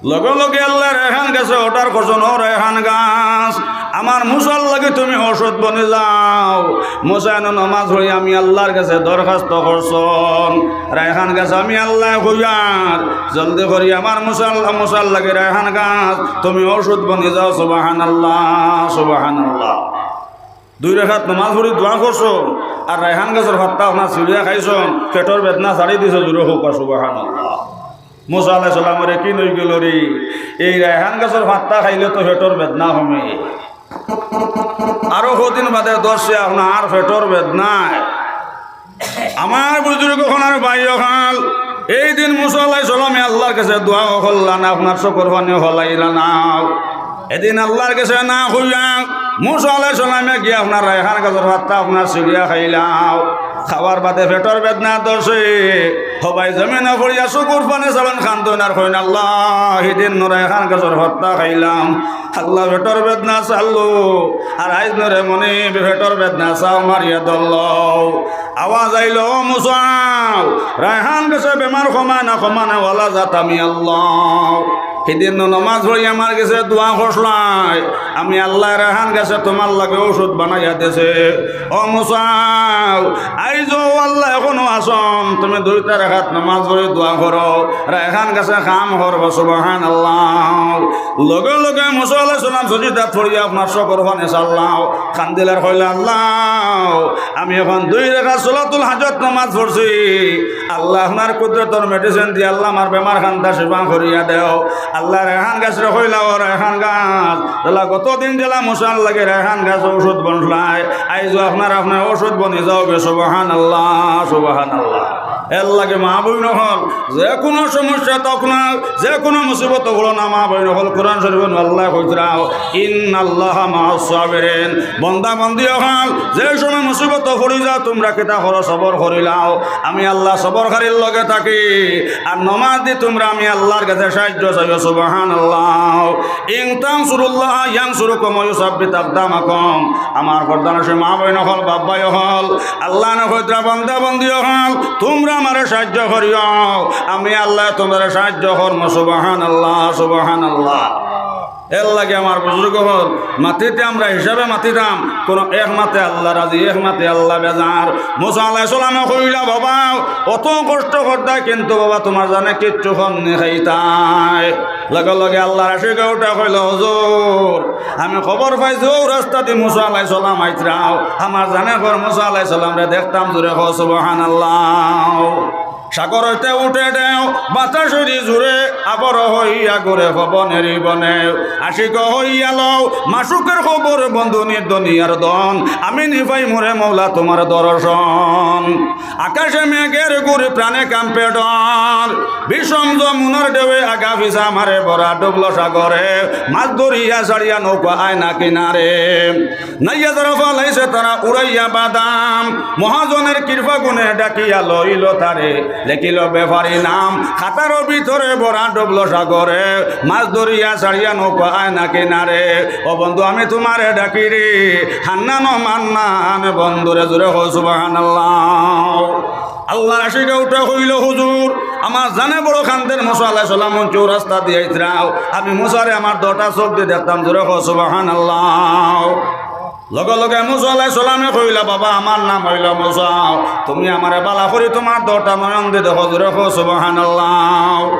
লগে লগে আল্লায় রায়হান গাছে অর্ডার করছইন, "ও রায়হান গাছ, আমার মুসার লাগি তুমি ঔষধ বনি যাও।" মুসায় নমাজ পড়ি আমি আল্লাহর গেছে দরখাস্ত করছইন, রায়হান গাছ আমি আল্লায় কইয়ার, জলদি করি আমার মুসার, মুসার লাগি রায়হান গাছ তুমি ঔষধ বনি যাও। সুবহানাল্লাহ, সুবহানাল্লাহ। দুই রাকাত নমাজ পড়ি দোয়া করছইন, আর রায়হান গাছর পাত্তা আপনার ছিড়িয়া খাইছইন, পেটর বেদনা ছাড়ি দিছে, জুরে কউক্কা সুবহানাল্লাহ। মুসা আলাইহিস সালামর ইয়াকিন অইগেলো রে, এই রায়হান গাছর পাত্তা খাইলে তো পেটর বেদনা কমে। আরো কয়দিন বাদে ধরছে আপনার পেটর বেদনায়। আমার বুজুর্গ অকল আর ভাই অকল, এই দিন মুসা আলাইহিস সালামে আল্লাহর গেছে দোয়া করলা না, আপনার চকুর পানি ফালাইলা না। এদিন আল্লাহর গেছে না কইয়া মুসা আলাইহিস সালামে গিয়া আপনার রায়হান গাছর পাত্তা আপনার ছিড়িয়া খাইলা। খাওয়ার বাদে পেটর বেদনা ধরছে, হবাই জমিনো পড়িয়া চকুর পানি ছাড়ইন, কান্দইন আর কইন, "আল্লাহ, হিদিন নু রায়হান গাছর পাতা খাইলাম, আল্লাহ, পেটর বেদনা ছাড়লো, আর আইজ নু রে মনিব পেটর বেদনা চাও মারিয়া ধরলো।" আওয়াজ আইলো, "ও মুসা, রায়হান গাছে বেমার কমায় না কমানেওয়ালা জাত আমি আল্লাহ। হিদিন নু নমাজ পড়িয়া আমার গেছে দোয়া করছলায়, আমি আল্লায় রায়হান গাছে তুমার লাগি ঔষধ বানাইয়া দিছি। ও মুসা, আইজও আল্লাহ এখনো আছইন, তুমি দুইটা রাকাত নমাজ পড়ি দোয়া করো, রায়হান গাছে কাম করবো।" সুবহানাল্লাহ। লগে লগে মুসা আলাইহিস সালাম সজিদাত পড়িয়া আপনার চকুর পানি ছাড়লা, কান্দিলা আর কইলা, "আল্লাহ, আমি অখন দুই রাকাত সলাতুল হাজত নমাজ পড়ছি, আল্লাহ আপনার কুদরতর medicine দিয়া আল্লাহ আমার বেমার খানতা শিফা করিয়া দেও।" আল্লায় রায়হান গাছরে কইলা, "ও রায়হান গাছ, যেলা গত দিন যেলা মুসার লাগি রায়হান গাছ ঔষধ বনছলায়, আইজও আপনার আপনে ঔষধ বনি যাওগি।" সুবহানাল্লাহ, সুবহানাল্লাহ। এরলাগি মা বইন অকল, যে কুনু সমস্যাত অউক না, যে কুনু মুসিবতো পড়ো না, মা বইন অকল, কোরআন শরীফো আল্লায় কইতরা, "ইন্নাল্লাহা মাআস সাবিরিন।" বন্দা বন্দি অকল, যে সময় মুসিবতো পড়ি যাও, তুমরা কিতা করো? সবর করিলাও। আমি আল্লাহ সবরকারীর লগে থাকি। আর নমাজ দি তুমরা আমি আল্লাহর গেছে সাহায্য চাইও। সুবহানাল্লাহ। ইন তানসুরুল্লাহা ইয়ানসুরকুম ওয়া ইউসাব্বিত আকদামাকুম। আমার পর্দানশীন মা বইন অকল, বাপ ভাই অকল, আল্লায় নু কইতরা, বন্দা বন্দি অকল, তুমরা আমারে সাহায্য করিও, আমি আল্লায় তুমরারে সাহায্য করমু। সুবহানাল্লাহ, সুবহানাল্লাহ। এরলাগি আমার বুজুর্গ অকল, মাতিতে আমরা হিসাবে মাতিতাম, কুনু এক মাতে আল্লাহ রাজি, এক মাতে আল্লাহ বেজার। মুসা আলাইহিস সালামে কইলা, "বাবা, অত কষ্ট করতায়, কিন্তু বাবা, তুমার জানে কিচ্ছু কম নি খাইতায়।" লগে লগে আল্লাহর আশিকে উঠা কইলা, "হুজুর, আমি খবর পাইছি অউ রাস্তা দি মুসা আলাইহিস সালাম আইতরা, আমার জানে কর মুসা আলাইহিস সালামরে দেখতাম।" জোরে কও সুবহানাল্লাহ। সাগর অইতে উঠে ঢেউ, বাতাস অইরে জুরে, আবর অইয়া ঘুরে পবনে রে বনে। আশিক অইয়া লও মাশুকের খবর, বন্ধু নি দুনিয়ার ধন, আমি নি পাইমু রে মওলা তুমার দর্শন। আকাশে মেঘের ঘুর, প্রাণে কাম্পে ডর, বিষম যমুনার ঢেউয়ে আগা পিছা মারে, ভরা ডুবলো সাগরে, মাছ ধরিয়া ছাড়িয়া নৌকা আয় না কিনারে। নাইয়া যারা ফালাইছে তারা উড়াইয়া বাদাম, মহাজনের কৃপা গুণে ডাকিয়া লইল তারে, লেখিল ব্যাপারী নাম, খাতার ভিতরে ভরা ডুবলো সাগরে, মাছ ধরিয়া ছাড়িয়া নৌকা আয় না কিনারে। ও বন্ধু, আমি তুমারে ডাকি রে, হান্নান ও মান্নান বন্ধুরে। জোরে কও সুবহানাল্লাহ। আল্লাহর আশিকে উঠা কইল, "হুজুর, আমার জানে বড় কান্দের, মুসা আলাইহিস সালাম অউ রাস্তা দি আইতরা, আমি মুসারে আমার দুইটা চউখ দি দেখতাম।" জোরে কও সুবহানাল্লাহ। লগে লগে মুসা আলাইহিস সালামে কইলা, "বাবা, আমার নাম অইলো মুসা, তুমি আমারে ভালা করি তুমার দুইটা নয়ন দি দেখো।" জোরে কও সুবহানাল্লাহ।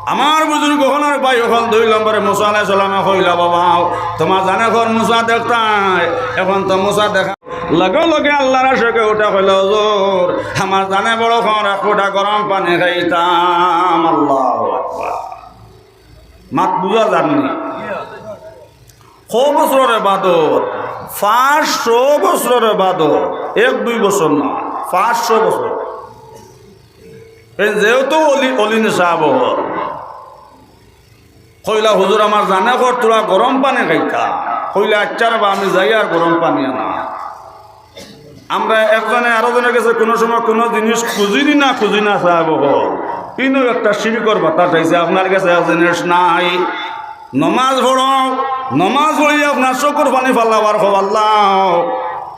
আমার বুজুর্গ অকল আর ভাই অকল, দুই নম্বরে মুসা আলাইহিস সালামে কইলা, "বাবা, তুমার জানে কর মুসা দেখতায়, অখন তো মুসা দেখা।" লগে লগে আল্লাহর আশিকে উঠা কইল, "হুজুর, আমার জানে বড় কর এক ফুটা গরম পানি খাইতাম।" আল্লাহু আকবার। মাত বুজা যার নি? কত বছরর ইবাদত? পাঁচশো বছরর ইবাদত। এক দুই বছর না, পাঁচশো বছর। এই যেহেতু অলি, অলি নি সাব অকল। কইলা, "হুজুর, আমার জানে কর থুড়া গরম পানি খাইতাম।" কইলা, "আইচ্ছা রে বা, আমি যাই আর গরম পানি আনা।" আমরা একজনে আরোজনর গেছে কুনু সময় কুনু জিনিস খুজি নি না, খুজি না সাব অকল। ইনো একটা শিরকর বাতাস আইছে, আপনার গেছে এক জিনিস নাই। নমাজ পড়ো, নমাজ পড়ি আপনার চকুর পানি ফালাও আর কও, "আল্লাহ,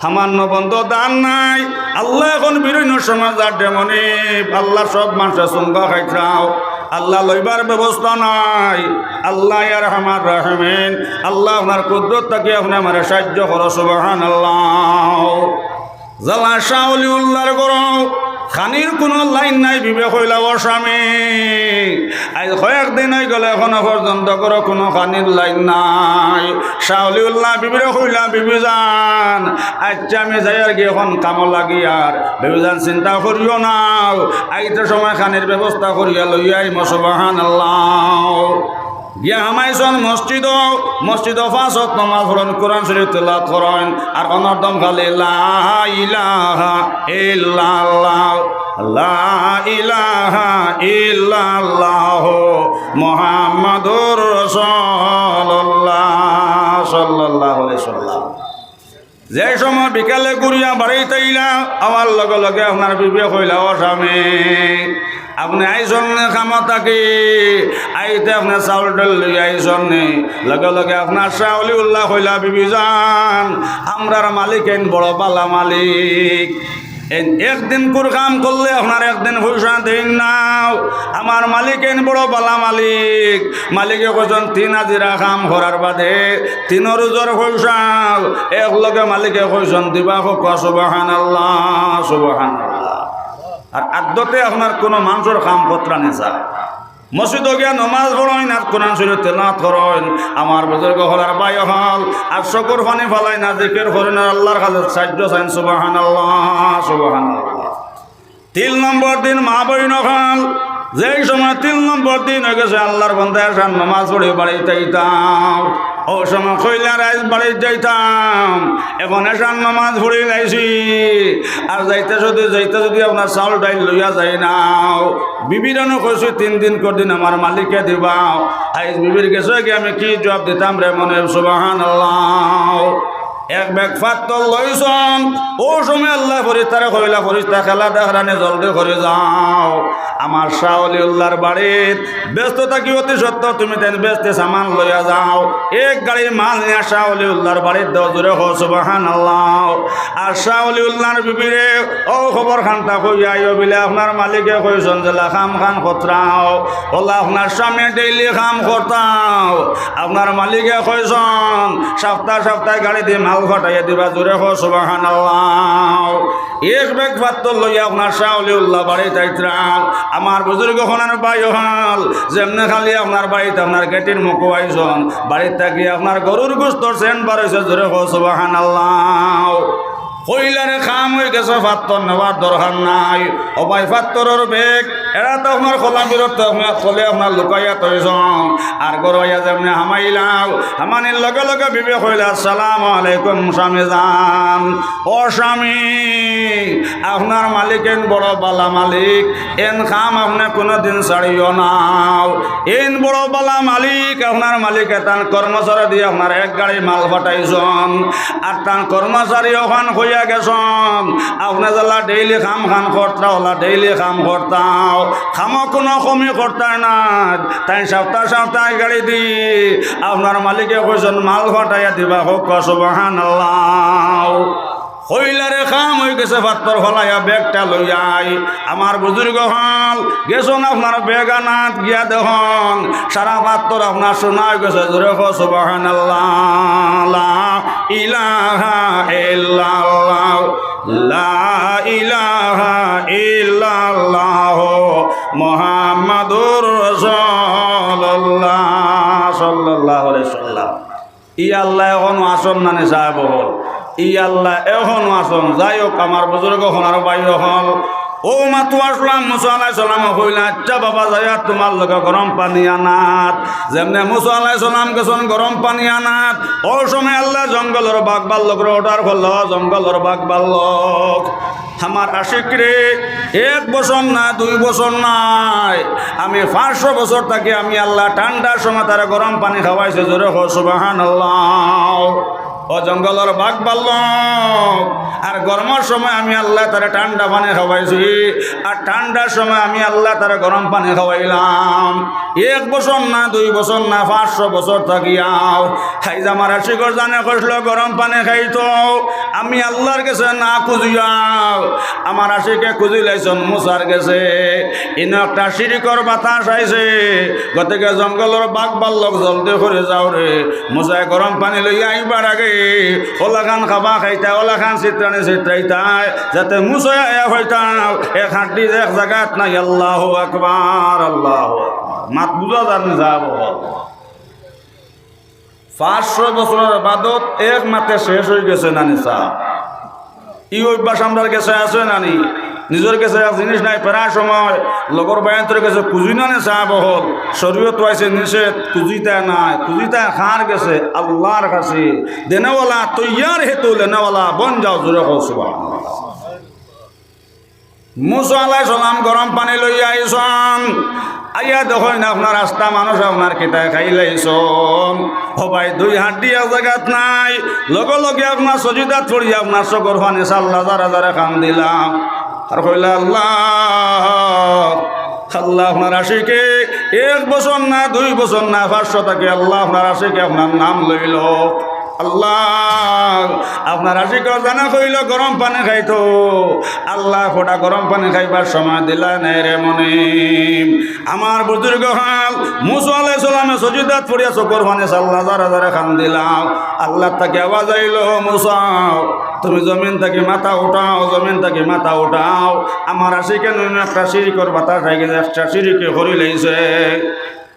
সামান্য বন্দো দান নাই, আল্লাহ অখন বিরইনর সময় যার ডেমনি, আল্লাহ সব মানষে চুঙ্গা খাইতরাও, আল্লাহ লইবার ব্যবস্থা নাই, আল্লাহ ইয়া আরহামার রাহিমিন, আল্লাহ আপনার কুদরত থাকি আপনে আমারে সাহায্য করো।" সুবহানাল্লাহ। যারা শাহ অলিউল্লাহর ঘরো খানির কুনু লাইন নাই, বিবিয়ে কইলা, "ও স্বামী, আইজ কয়েকদিন অইগেলো, অখনো পর্যন্ত ঘরো কুনু খানির লাইন নাই।" শাহ অলিউল্লাহ বিবিরে কইলা, "বিবিজান, আইচ্ছা আমি যাইয়ার গি অখন কামো লাগিয়ার।" "বিবিজান, চিন্তা করিও না, আইতে সময় খানির ব্যবস্থা করিয়া লইয়া আইমু।" সুবহানাল্লাহ। গিয়া হামাইছইন মসজিদো, মসজিদো পাঁচ ওয়াক্ত নমাজ পড়ইন, কোরআন শরীফ তিলাওয়াত করইন, আর অনর্দম খালি লা ইলাহা ইল্লাল্লাহ, লা ইলাহা ইল্লাল্লাহ, মুহাম্মাদুর রাসূলুল্লাহ, সাল্লাল্লাহু আলাইহি ওয়াসাল্লাম। যে সময় বিকালে ঘুরিয়া বাড়িত আইলা, আবার লগে লগে আপনার বিবিয়ে কইলা, "ও স্বামী, আপনে আইছইন নি কামো থাকি, আইতে আপনে চাউল ডাইল লইয়া আইছইন নি?" লগে লগে আপনার শাহ অলিউল্লাহ কইলা, "বিবি জান, আমরার মালিক এইন বড় বালা মালিক।" এইন একদিনকুর কাম করলে আপনার একদিন পয়সা দেইন না। আমার মালিক এইন বড় বালা মালিক। মালিকে কইছইন, তিন হাজিরা কাম করার বাদে তিন রুজর পয়সা একলগে মালিকে কইছইন দিবা। কউক্কা সুবহানাল্লাহ, সুবহানাল্লাহ। আর আদতে আপনার কুনু মানষর কাম করতা নি স্যার। মসজিদো গিয়া নমাজ পড়ইন আর কোরআন শরীফ তেলাওয়াত করইন। আমার বুজুর্গ অকল আর ভাই অকল, আর চকুর পানি ফালাইন না, জিকির করইন আর আল্লার কাছে সাহায্য চাইন। সুবহানাল্লাহ, সুবহানাল্লাহ। তিন নম্বর দিন মা বইন অকল, যেই সময় তিন নম্বর দিন অইগেছে, আল্লার বান্দা এশার নমাজ পড়ি বাড়িত আইতাম, অউ সময় কইলা, "আইজ বাড়িত যাইতাম, অখন এশার নমাজ পড়ি লাইছি, আর যাইতে যদি, যাইতে যদি আপনার চাউল ডাইল লইয়া যাই না।" বিবিরে নু কইছি, "তিন দিনকুর দিন আমার মালিকে দিবা।" আইজ বিবির গেছে গিয়া আমি কি জুয়াব দিতাম রে মনিব? সুবহানাল্লাহ। এক ব্যাগ ফাত্তর লইছইন, অউ সময় আল্লায় ফিরিস্তারে কইলা, "ফিরিস্তা, খেলা দেখরানি, জলদি করি যাও। আমার শাহ অলিউল্লার বাড়িত বেহেস্ত থাকি অতি সত্বর তুমি তাইন বেহেস্তি সামান লইয়া যাও।" এক গাড়ি মাল নিয়া শাহ অলিউল্লার বাড়িত দেও। জোরে কও সুবহানাল্লাহ। আর শাহ অলিউল্লার বিবিরে অউ খবর খানতা কইয়া আইও, বিলে আপনার মালিকে কইছইন যেলা কাম খান করতাও, অলা আপনার স্বামী ডেইলি কাম করতাও। আপনার মালিকে কইছইন, সাপ্তায় সাপ্তায় গাড়ি দি মাল ফাটাইয়া দিবা। জোরে কও সুবহানাল্লাহ। এক ব্যাগ ফাত্তর লইয়া আপনার শাহ অলিউল্লাহ বাড়িত আইতরা। আমার বুজুর্গ অকল আর ভাই অকল, যেমনে খালি আপনার বাড়িত আপনার গেটির মুখো আইছইন, বাড়িত থাকি আপনার গরুর গোস্তর সেন্ট বার অইছে। জোরে কও সুবহানাল্লাহ। কইলা রে, কাম অইগেছে, ফাত্তর নেওয়ার দরকার নাই। ও ভাই, ফাত্তরর ব্যাগ, এরা তো আপনার খোলা বিরত, আপনার খোলে আপনার লুকাইয়া থইছইন। আর ঘরো আইয়া যেমনে হামাইলাও, হামানির লগে লগে বিবি কইলা, "আসসালামু আলাইকুম স্বামী জান।" ও স্বামী, আপনার মালিক এইন বড় বালা মালিক, এইন কাম আপনে কুনুদিন ছাড়িও না। এইন বড় বালা মালিক, আপনার মালিকে তান কর্মচারী দি আপনার এক গাড়ি মাল ফাটাইছইন। আর তান কর্মচারী অখান কইয়া গেছইন, আপনে যেলা ডেইলি কাম খান করতা, অলা ডেইলি কাম করতাও, কামো কুনু কমি করতা না। তাইন সাপ্তায় সাপ্তায় গাড়ি দি আপনার মালিকে কইছইন মাল ফাটাইয়া দিবা। কউক্কা সুবহানাল্লাহ। কইলা রে, কাম অইগেছে, ফাত্তর ফালাইয়া ব্যাগটা লইয়া আই। আমার বুজুর্গ অকল গেছইন আপনার ব্যাগ আনাত, গিয়া দেখইন সারা ফাত্তর আপনার সোনা অইগেছে। জোরে কও সুবহানাল্লাহ। লা ইলাহা ইল্লাল্লাহ, লা ইলাহা ইল্লাল্লাহ, মুহাম্মাদুর রাসূলুল্লাহ, সাল্লাল্লাহু আলাইহি ওয়াসাল্লাম। ই আল্লাহ অখনো আছইন না নি সাব অকল? ই আল্লাহ অখনো আছইন। যাই হউক, আমার বুজুর্গ অকল আর ভাই অকল, অউ মাত্র আছলাম, মুসা আলাইহিস সালামে কইলা, "আইচ্ছা বাবা, যাইয়া তুমার লগে গরম পানি আনাত।" যেমনে মুসা আলাইহিস সালাম গেছইন গরম পানি আনাত, অউ সময় আল্লায় জঙ্গলর বাঘ ভাল্লুকরে অর্ডার করলা, "ও জঙ্গলর বাঘ ভাল্লুক, আমার আশিকরে এক বছর না, দুই বছর নায়, আমি পাঁচশো বছর থাকি আমি আল্লায় ঠান্ডার সময় তারে গরম পানি খাওয়াইছি।" জোরে কও সুবহানাল্লাহ। ও জঙ্গলর বাঘ ভাল্লুক, আর গরমর সময় আমি আল্লায় তারে ঠান্ডা পানি খাওয়াইছি, আর ঠান্ডার সময় আমি আল্লায় তারে গরম পানি খাওয়াইলাম। এক বছর না, দুই বছর না, পাঁচশো বছর থাকিয়াও আইজ আমার আশিকর জানে কইছলো গরম পানি খাইতো, আমি আল্লার গেছে না খুজিয়াও আমার আশিকে খুজিলাইছইন মুসার গেছে। ইনো একটা শিরিকর বাতাস আইছে, গতিকে জঙ্গলর বাঘ ভাল্লুক জলদি করি যাও রে। মুসায় গরম পানি লইয়া আইবার আগে অলাখান খাবা খাইতায়, অলাখান ছিতরানি ছিতরাইতায়, যাতে মুসায় আইয়া কইতা, "এক হাড্ডি এক জাগাত নাই।" আল্লাহু আকবার, আল্লাহু আকবার। মাত বুজা যার নি সাব অকল? পাঁচশো বছরর ইবাদত এক মাতে শেষ অইগেছে না নি সাব? ই অভ্যাস আমরার গেছে আছে না নি? নিজর গেছে এক জিনিস নাই, প্রায় সময় লগর ভাইয়াইন্তর গেছে খুজি না নি সাব অকল? শরীয়তো আইছে নিষেধ, খুজিতায় নায়, খুজিতায় কার গেছে? আল্লার কাছে। দেনেওয়ালা তৈয়ার হে তো লেনেওয়ালা বন যাও, জোরে কও সুবহানাল্লাহ। মুসা আলাইহিস সালাম গরম পানি লইয়া আইছইন, আইয়া দেখইন আপনার আস্তা মানুষ আপনার কিতায় খাইলাইছইন। ও ভাই, দুই হাড্ডি এক জাগাত নাই, লগে লগে আপনার সজিদাত পড়িয়া আপনার চকুর পানি ছাড়লা, জারে জারে কান্দিলা। আর কইলা, "আল্লাহ, আল্লাহ, আপনার আশিকে এক বছর না, দুই বছর না, পাঁচশো থাকি আল্লাহ আপনার আশিকে আপনার নাম লইল।" আল্লাহ, আপনার আশিকে জানে কইল গরম পানি খাইতো, আল্লাহ ফোটা গরম পানি খাইবার সময় দিলা নাই রে মনিব। আমার বুজুর্গ অকল, মুসা আলাইহিস সালামে সজিদাত পড়িয়া চকুর পানি ছাড়লা, জারে জারে কান্দিলা। আল্লাহ থাকি আওয়াজ আইল, "মুসা, তুমি জমিন থাকি মাথা উঠাও, জমিন থাকি মাথা উঠাও। আমার আশিকে নু একটা শিরিকর বাতাস আই গেছে, একটা শিরিকে করিলাইছে।"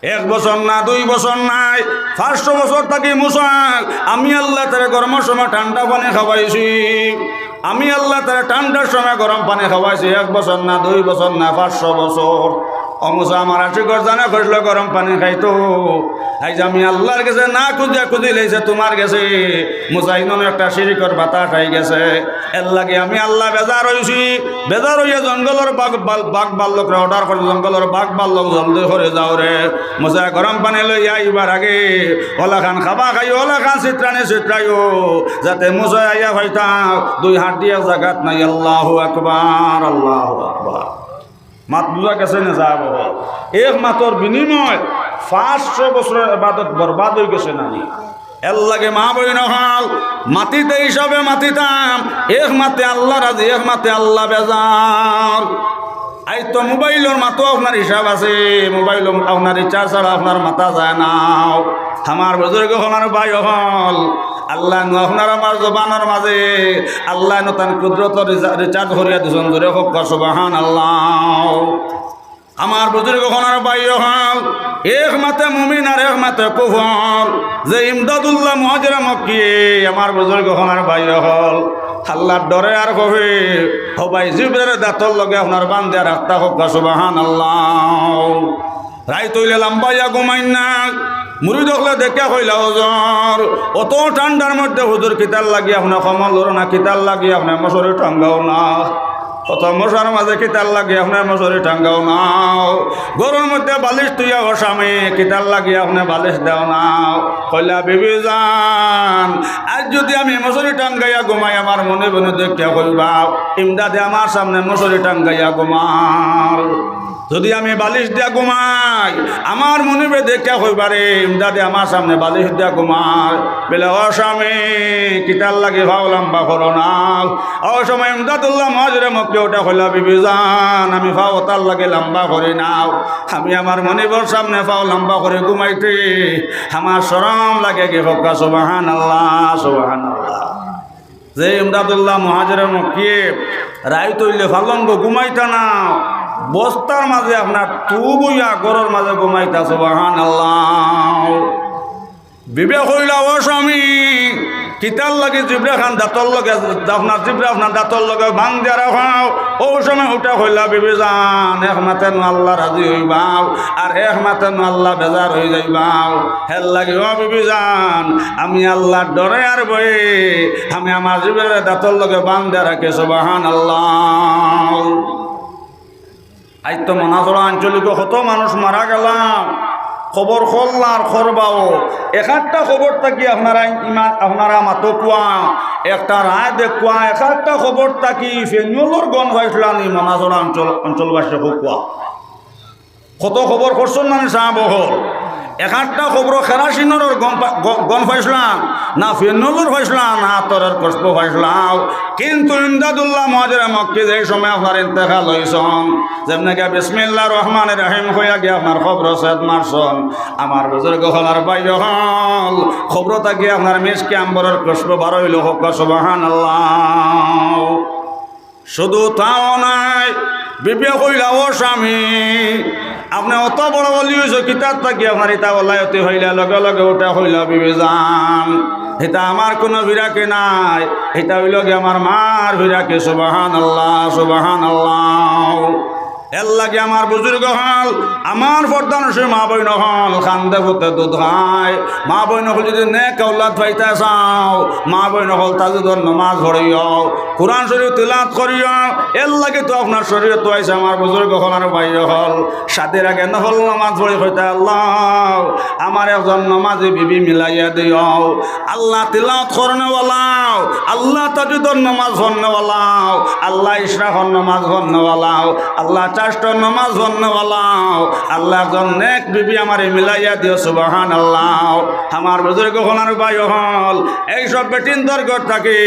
এক বছর না, দুই বছর নায়, পাঁচশো বছর থাকি মুসা, আমি আল্লাহ তারে গরমর সময় ঠান্ডা পানি খাওয়াইছি, আমি আল্লাহ তারে ঠান্ডার সময় গরম পানি খাওয়াইছি, এক বছর না, দুই বছর না, পাঁচশো বছর। ও মুসা, আমার আশিকর জানে কইছিল গরম পানি খাইতো, আইজ আমি আল্লাহর গেছে না খুজিয়া খুজিলাইছে তুমার গেছে। মুসা, ইনো নু একটা শিরিকর বাতাস আই গেছে, এর লাগি আমি আল্লাহ বেজার অইছি। বেজার অইয়া জঙ্গলর বাঘ বাল-, বাঘ ভাল্লুকরে অর্ডার করে, "জঙ্গলর বাঘ ভাল্লুক জলদি করি যাও রে।" মুসা গরম পানি লইয়া আইবার আগে অলাখান খাবা খাইও, অলাখান ছিতরানি ছিতরাইও, যাতে মুসা আইয়া পাইতা দুই হাড্ডি এক জাগাত নাই। আল্লাহু আকবার, আল্লাহু আকবার। মাত বুজা গেছে নি সাব অকল? এক মাতর বিনিময় পাঁচশো বছরর ইবাদত বরবাদ অই গেছে না নি? এর লাগি মা বইন অকল, মাতিতে হিসাবে মাতিতাম, এক মাতে আল্লাহ রাজি, এক মাতে আল্লাহ বেজার। আইজ তো মোবাইলর মাতো আপনার হিসাব আছে, মোবাইলো আপনার রিচার্জ ছাড়া আপনার মাতা যায় না। আমার বুজুর্গ অকল, আমার ভাই অকল, আল্লায় নু আপনার আমার জবানর মাঝে, আল্লায় নু তান কুদরতর রিচা-, রিচার্জ করিয়া দিছইন, জোরে কউক্কা সুবহানাল্লাহ। আমার বুজুর্গ অকল, আমার ভাই অকল, এক মাতে মুমিন আর এক মাতে কুফর। যে ইমদাদুল্লাহ মুহাজিরে মক্কি, আমার বুজুর্গ অকল, আমার ভাই অকল, আল্লাহর ডরে আর কফে, ও ভাই, জিব্রাইলরে দাঁতর লগে আপনার বান্দিয়া রাখতা কউক্কা সুবহানাল্লাহ। রাইত অইলে লাম্বাইয়া ঘুমাইন না। মুরিদ অকলে দেখিয়া কইলা, "হুজুর, অত ঠান্ডার মধ্যে হুজুর কিতার লাগি আপনে কম্বল লড়ো না, কিতার লাগি আপনে মশারি টাঙ্গাও না? অত মশার মাঝে কিতার লাগি আপনে মশারি টাঙ্গাও না? ঘরর মধ্যে বালিশ থুইয়া ও স্বামী, কিতার লাগি আপনে বালিশ দেও না?" কইলা, "বিবি জান, আইজ যুদি আমি মশারি টাঙ্গাইয়া ঘুমাই, আমার মনিবে নু দেখিয়া কইবা, 'ইমদাদে আমার সামনে মশারি টাঙ্গাইয়া ঘুমার।' যুদি আমি বালিশ দিয়া ঘুমাই, আমার মনিবে দেখিয়া কইবা রে, 'ইমদাদে আমার সামনে বালিশ দিয়া ঘুমার।'" বলে, "ও স্বামী, কিতার লাগি পাও লাম্বা করো না?" ও সময় ইমদাদুল্লাহ মুহাজিরে মক্কি উঠা কইলা, "বিবি জান, আমি পাও অতার লাগি লাম্বা করি না, আমি আমার মনিবর সামনে পাও লাম্বা করি ঘুমাইতে আমার শরম লাগে গি কউক্কা সুবহানাল্লাহ, সুবহানাল্লাহ।" যে ইমদাদুল্লাহ মুহাজিরে মক্কি রাইত অইলে পালঙ্গো ঘুমাইতা না, বস্তার মাঝে আপনার তুপ অইয়া ঘরর মাঝে ঘুমাইতা, সুবহানাল্লাহ। বিবিয়ে কইলা, "ও স্বামী, কিতার লাগি জিব্রা খান দাঁতর লগে, আপনার জিব্রা আপনার দাঁতর লগে বান্দিয়া রাখো?" ও সময় উঠা কইলা, "বিবি জান, এক মাতে নু আল্লাহ রাজি অইবাও, আর এক মাতে নু আল্লাহ বেজার অই যাইবাও। হের লাগি ও বিবি জান, আমি আল্লাহর ডরে আর ভয়ে আমি আমার জিব্রারে দাঁতর লগে বান্দিয়া রাখি।" সুবহানাল্লাহ। আইজ তো মনাছড়া আঞ্চলিকো কত মানুষ মারা গেলা, কবর করলা আর করবাও। এক একটা কবর থাকি আপনারা ইমান, আপনারা মাতো কুয়া, একটা রায় দেখ কুয়া, এক একটা কবর থাকি ফেনুলর গন্ধ পাইছলা নি মনাছড়া অঞ্চল, অঞ্চলবাসী কউক্কা। কত কবর করছইন না নি সাব অকল? এক একটা কবরো কেরাসিনর গন্ধ পা-, গ-, গন্ধ পাইছলা, না ফেনুলর পাইছলা, না আতরর খুশবু পাইছলা। কিন্তু ইমদাদুল্লাহ মুহাজিরে মক্কি যে সময় আপনার ইন্তেকাল অইছইন, যেমনে গিয়া বিসমিল্লাহির রহমানির রহিম কইয়া গিয়া আপনার কবরো ছেদ মারছইন, আমার বুজুর্গ অকল আর ভাই অকল, কবরো থাকি আপনার মিশকে আম্বরর খুশবু বার অইলো, কউক্কা সুবহানাল্লাহ। শুধু তাও নায়, বিবিয়ে কইলা, "ও স্বামী, আপনে অত বড় অলি অইছো, কিতার থাকি আপনার ইতা অলায়তি অইলা?" লগে লগে উঠা কইলা, "বিবি জান, ইতা আমার কুনু ফিরাকি নায়, ইতা অইলো গি আমার মার ফিরাকি।" সুবহানাল্লাহ, সুবহানাল্লাহ। এরলাগি আমার বুজুর্গ অকল, আমার পর্দানশীন মা বইন অকল, কান্দে পুতে দুধ খায়। মা বইন অকল, যদি নেক আওলাদ পাইতা চাও, মা বইন অকল, তাহাজ্জুদর নমাজ পড়িও, কোরআন শরীফ তিলাওয়াত করিও। এরলাগি তো আপনার শরীয়তো আইছে আমার বুজুর্গ অকল আর ভাই অকল। শাদির আগে নফল নমাজ পড়ি কইতা, "আল্লাহ, আমার একজন নমাজি বিবি মিলাইয়া দিও।" আল্লাহ তিলাওয়াত করনেওয়ালাও, আল্লাহ তাহাজ্জুদর নমাজ পড়নেওয়ালাও, আল্লাহ ইশরাকর নমাজ পড়নেওয়ালাও, আল্লাহ চাইরটর নমাজ পড়নেওয়ালাও, আল্লাহ একজন নেক বিবি আমারে মিলাইয়া দিও, সুবহানাল্লাহ। আমার বুজুর্গ অকল আর ভাই অকল, এইসব বেটিন্তর ঘর থাকি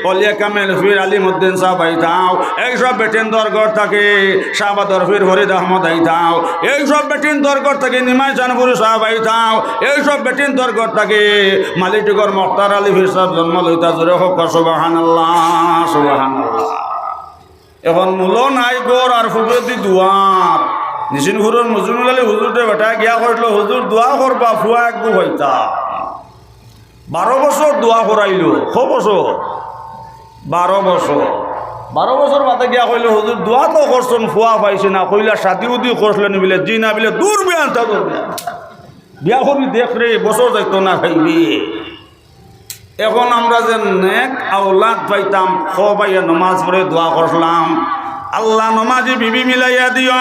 অলিয়ে কামেল পীর আলিমউদ্দিন সাব আইতাও, এইসব বেটিন্তর ঘর থাকি শাহবাদর পীর ফরিদ আহমদ আইতাও, এইসব বেটিন্তর ঘর থাকি নিমাইচানপুরি সাব আইতাও, এইসব বেটিন্তর ঘর থাকি মালিটিগর মখতার আলী পীর সাব জন্ম লইতা। জোরে কউক্কা সুবহানাল্লাহ, সুবহানাল্লাহ। এখন মুলো নাই ঘর আর পুবেদি দুয়ার। নিশিনপুরর মজনুল আলী হুজুররে বেটায় গিয়া কইলো, "হুজুর, দোয়া করবা, ফুয়া এগু পাইতাম।" বারো বছর দোয়া করাইলো। কয় বছর? বারো বছর। বারো বছর বাদে গিয়া কইলো, "হুজুর, দোয়া তো করছইন, ফুয়া পাইছি না।" কইলা, "শাদি উদি করছলে নি?" বিলে, "জি না।" বিলে, "দূর বেয়ান্তা, দূর বেয়ান্তা। বিয়া করবি দেখ রে, বছর যাইতো না খাইবি।" এখন আমরা যে নেক আওলাদ পাইতাম, খ ভাইয়ে নমাজ পড়ে দোয়া করলাম, আল্লাহ নমাজি বিবি মিলাইয়া দিও,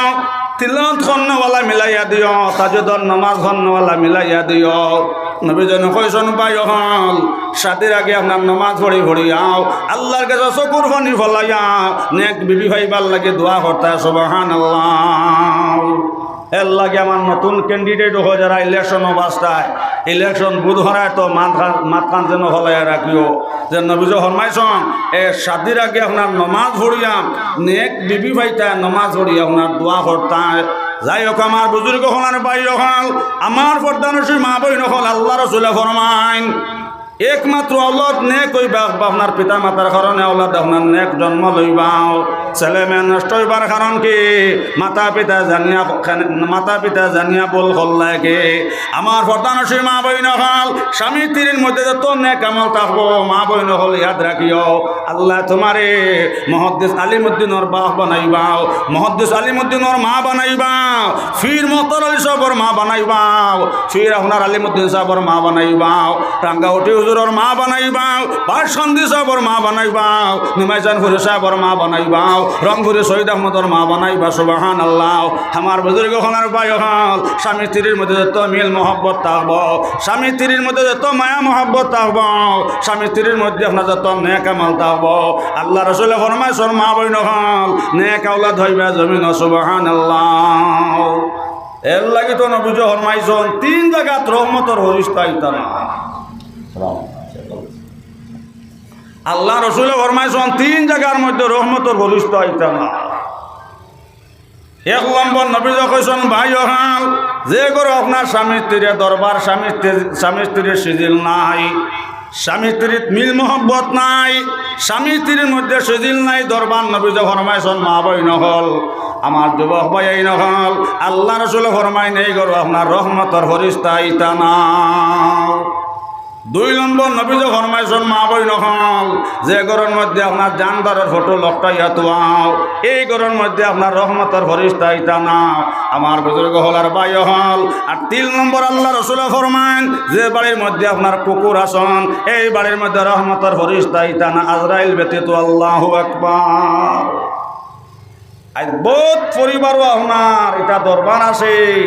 তিলাওয়াত করনেওয়ালা মিলাইয়া দিও, তাহাজ্জুদর নমাজ পড়নেওয়ালা মিলাইয়া দিও। নবীজিয়ে কইছইন, ভাই অকল, শাদির আগে আপনার নমাজ পড়ি পড়িয়াও, আল্লাহর গেছে চকুর পানি ফালাইয়া, নেক বিবি পাইবার লাগি দোয়া করতা। সুবহানাল্লাহ। এরলাগি আমার নতুন ক্যান্ডিডেট অকল যারা ইলেকশনো বাঁচতায়, ইলেকশন বুথ হরায় তো মাতখান, মাতখান যেন হলাইয়া রাখিও, যে নবীজিয়ে ফরমাইছইন, এ শাদির আগে আপনার নমাজ পড়িয়া, নেক বিবি পাইতা নমাজ পড়িয়া আপনার দোয়া করতায়। যাই হউক, আমার বুজুর্গ অকল আর ভাই অকল, আমার পর্দানশীন মা বইন অকল, আল্লাহ রসুলে ফরমাইন, একমাত্র আওলাদ নেক অইবা, আপনার পিতা মাতার কারণে আওলাদ আপনার নেক জন্ম লইবাও। ছেলে মেয়ে নষ্ট অইবার কারণ কি? মাতা পিতা জানিয়া, মাতা পিতা জানিয়া ভুল করলায় কি? আমার পর্দানশীন মা বইন অকল, স্বামী স্ত্রীর মধ্যে যত নেক আমল থাকবো, মা বইন অকল ইয়াদ রাখিও, আল্লায় তুমারে মুহাদ্দিস আলিমউদ্দিনর বাপ বানাইবাও, মুহাদ্দিস আলিমউদ্দিনর মা বানাইবাও, পীর মখতার আলী সাবর মা বানাইবাও, পীর আপনার আলিমউদ্দিন সাবর মা বানাইবাও, রাঙ্গাউটি হুজুরর মা বানাইবাও, বাসকান্দি সাবর মা বানাইবাও, নিমাইচানপুরি সাবর মা বানাইবাও, রংপুরি শহীদ আহমদর মা বানাইবা। সুবহানাল্লাহ। আমার বুজুর্গ অকল আর ভাই অকল, স্বামী স্ত্রীর মধ্যে যত মিল মহব্বত থাকবো, স্বামী স্ত্রীর মধ্যে যত মায়া মহব্বত থাকবো, স্বামী স্ত্রীর মধ্যে আপনার যত নেক আমল থাকবো, আল্লাহ রসুলে ফরমাইছইন, মা বইন অকল, নেক আওলাদ অইবা জমিনো। সুবহানাল্লাহ। এরলাগি তো নবীজিয়ে ফরমাইছইন, তিন জাগাত রহমতর ফিরিস্তা আইতা না। আল্লাহ রসুলে ফরমাইছইন, তিন জাগার মধ্যে রহমতর ফিরিস্তা আইতা না। এক নম্বর নবীজিয়ে কইছইন, ভাই অকল, যে ঘরো আপনার স্বামী স্ত্রীর দরবার, স্বামী স্ত্রীর, স্বামী স্ত্রীর সিজিল নাই, স্বামী স্ত্রীর মিল মহব্বত নাই, স্বামী স্ত্রীর মধ্যে সিজিল নাই, দরবার, নবীজিয়ে ফরমাইছইন, মা বইন অকল, আমার যুবক ভাইয়াইন অকল, আল্লাহ রসুলে ফরমাইন, এই ঘরো আপনার রহমতর ফিরিস্তা আইতা না। দুই নম্বর নবীজিয়ে ফরমাইছইন, মা বইন অকল, যে ঘরর মধ্যে আপনার জানদারর ফটো লটকাইয়া থুয়াও, এই ঘরর মধ্যে আপনার রহমতর ফিরিস্তা আইতা না। আমার বুজুর্গ অকল আর ভাই অকল, আর তিন নম্বর আল্লাহ রসুলে ফরমাইন, যে বাড়ির মধ্যে আপনার কুকুর আছইন, এই বাড়ির মধ্যে রহমতর ফিরিস্তা আইতা না, আজরাইল ব্যতীত। আল্লাহু আকবার। আইজ বউত পরিবারো আপনার ইতা দরবার আছে,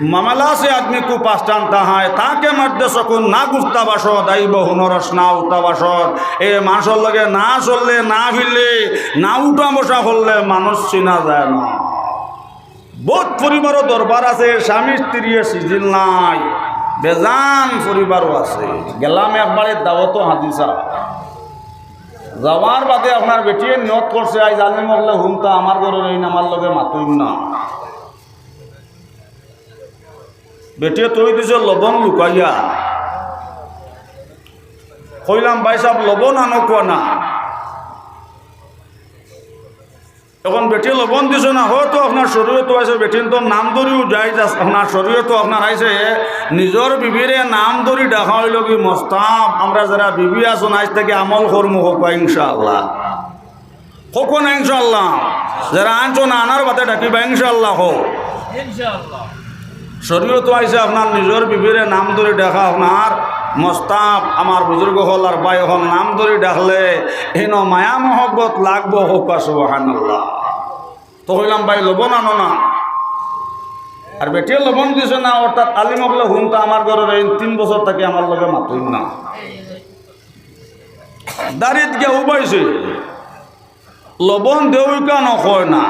মামলা আছে, আদমি খুব পাস্টান তাহায়, তাকে মধ্যে সকল না গুপ্তা বাসদ, আইব হুনরস না উঠা বাসদ, এ মানষর লগে না চললে, না ফিরলে, না উঠা বসা করলে মানুষ চিনা যায় না। বউত পরিবারো দরবার আছে, স্বামী স্ত্রীয়ে সিজিল নাই, বেজান পরিবারও আছে। গেলাম একবারে দাওয়াতো হাদিসা, যাওয়ার বাদে আপনার বেটিয়ে নিয়ত করছে, আইজ আলিম অকলে হুনতা, আমার ঘরর এইন আমার লগে মাতইন না। বেটিয়ে থই দিছে লবণ লুকাইয়া। কইলাম, ভাই সাব, লবণ আনো কুয়া না। এখন বেটিয়ে লবণ দিছে না, হয়তো আপনার শরীয়তো আইছে, বেটিন্তর নাম ধরিও জায়েজ আছে, আপনার শরীয়তো আপনার আইছে, নিজর বিবিরে নাম ধরি ডাকা অইলো কি মুস্তাহাব। আমরা যারা বিবি আছইন, আইজ থাকি আমল করমু, কউক্কা ইনশাআল্লাহ। কউক্কা না ইনশাআল্লাহ। যেরা আনছো না, আনার বাদে ডাকিবা ইনশাআল্লাহ। কও। ইনশাআল্লাহ। শরীয়তো আইছে আপনার নিজর বিবিরে নাম ধরি ডাকা আপনার মুস্তাহাব। আমার বুজুর্গ অকল আর ভাই অকল, নাম ধরি ডাকলে ইনো মায়া মহব্বত লাগবো। কউক্কা সুবহানাল্লাহ। তো কইলাম, "ভাই, লবণ আনো না।" আর বেটিয়ে লবণ দিছে না, অর্থাৎ আলিম অকলে হুনতা আমার ঘরর এই তিন বছর থাকি আমার লগে মাতইন না। দাড়িত গিয়া উবাইছে। লবণ দেউক্কা নু কয় না,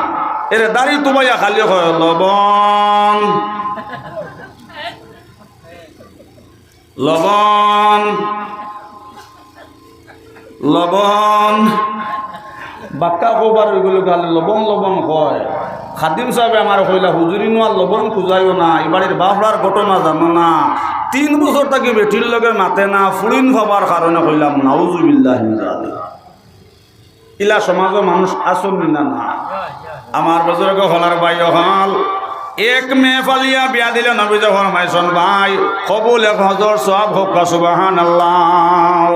এরে দাড়িত উবাইয়া খালি কয়, "লবণ, লবণ, লবণ।" বাক্কা কবার অইগেলো, খালি লবণ লবণ কয়। খাদিম সাবে আমারে কইলা, "হুজুর, ইনো আর লবণ খুজাইও না, ই বাড়ির বাফড়ার ঘটনা জানো না, তিন বছর থাকি বেটির লগে মাতে না, ফুড়িন পাবার কারণে।" কইলাম, "নাউজুবিল্লাহি মিন যালিক।" ইলা সমাজো মানুষ আছইন নি না, না? আমার বুজুর্গ অকল আর ভাই অকল, এক মেয়ে পালিয়া বিয়া দিলে নবীজি ফরমাইছইন, ভাই, কবুল এক হজর সওয়াব। কউক্কা সুবহানাল্লাহ।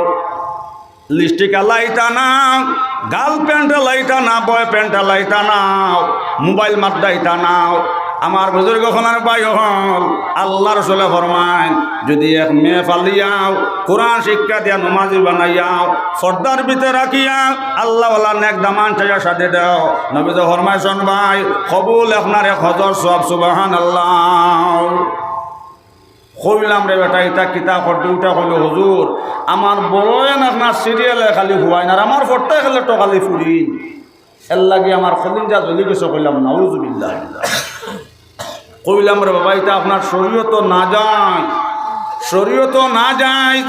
লিপস্টিক আলাইতা না, গার্লফ্রেন্ড আলাইতা না, বয়ফ্রেন্ড আলাইতা না, মোবাইল মাদ্দাইতা না। আমার বুজুর্গ অকল আর ভাই অকল, আল্লার রসুলে ফরমাইন, যুদি এক মেয়ে পালিয়াও, কোরআন শিক্ষা দিয়া নমাজি বানাইয়াও, পর্দার ভিতরে রাখিয়া, আল্লাওয়ালা নেক দামান চাইয়া শাদি দেও, নবীজি ফরমাইছইন, ভাই, কবুল আপনার এক হজর সওয়াব। সুবহানাল্লাহ। কইলাম, "রে বেটা, ইতা কিতা করতে?" উটা কইলো, "হুজুর, আমার বড়ইন আপনার সিরিয়ালে খালি হুয়াইন, আর আমার ফরতায় খালি তো খালি ফুড়িন।" এরলাগি আমার কলিজা জ্বলি গেছে, কইলাম, "নাউজুবিল্লাহ।" কইলাম, "রে বাবা, ইতা আপনার শরীয়তো নাজায়েজ, শরীয়তো নাজায়েজ।"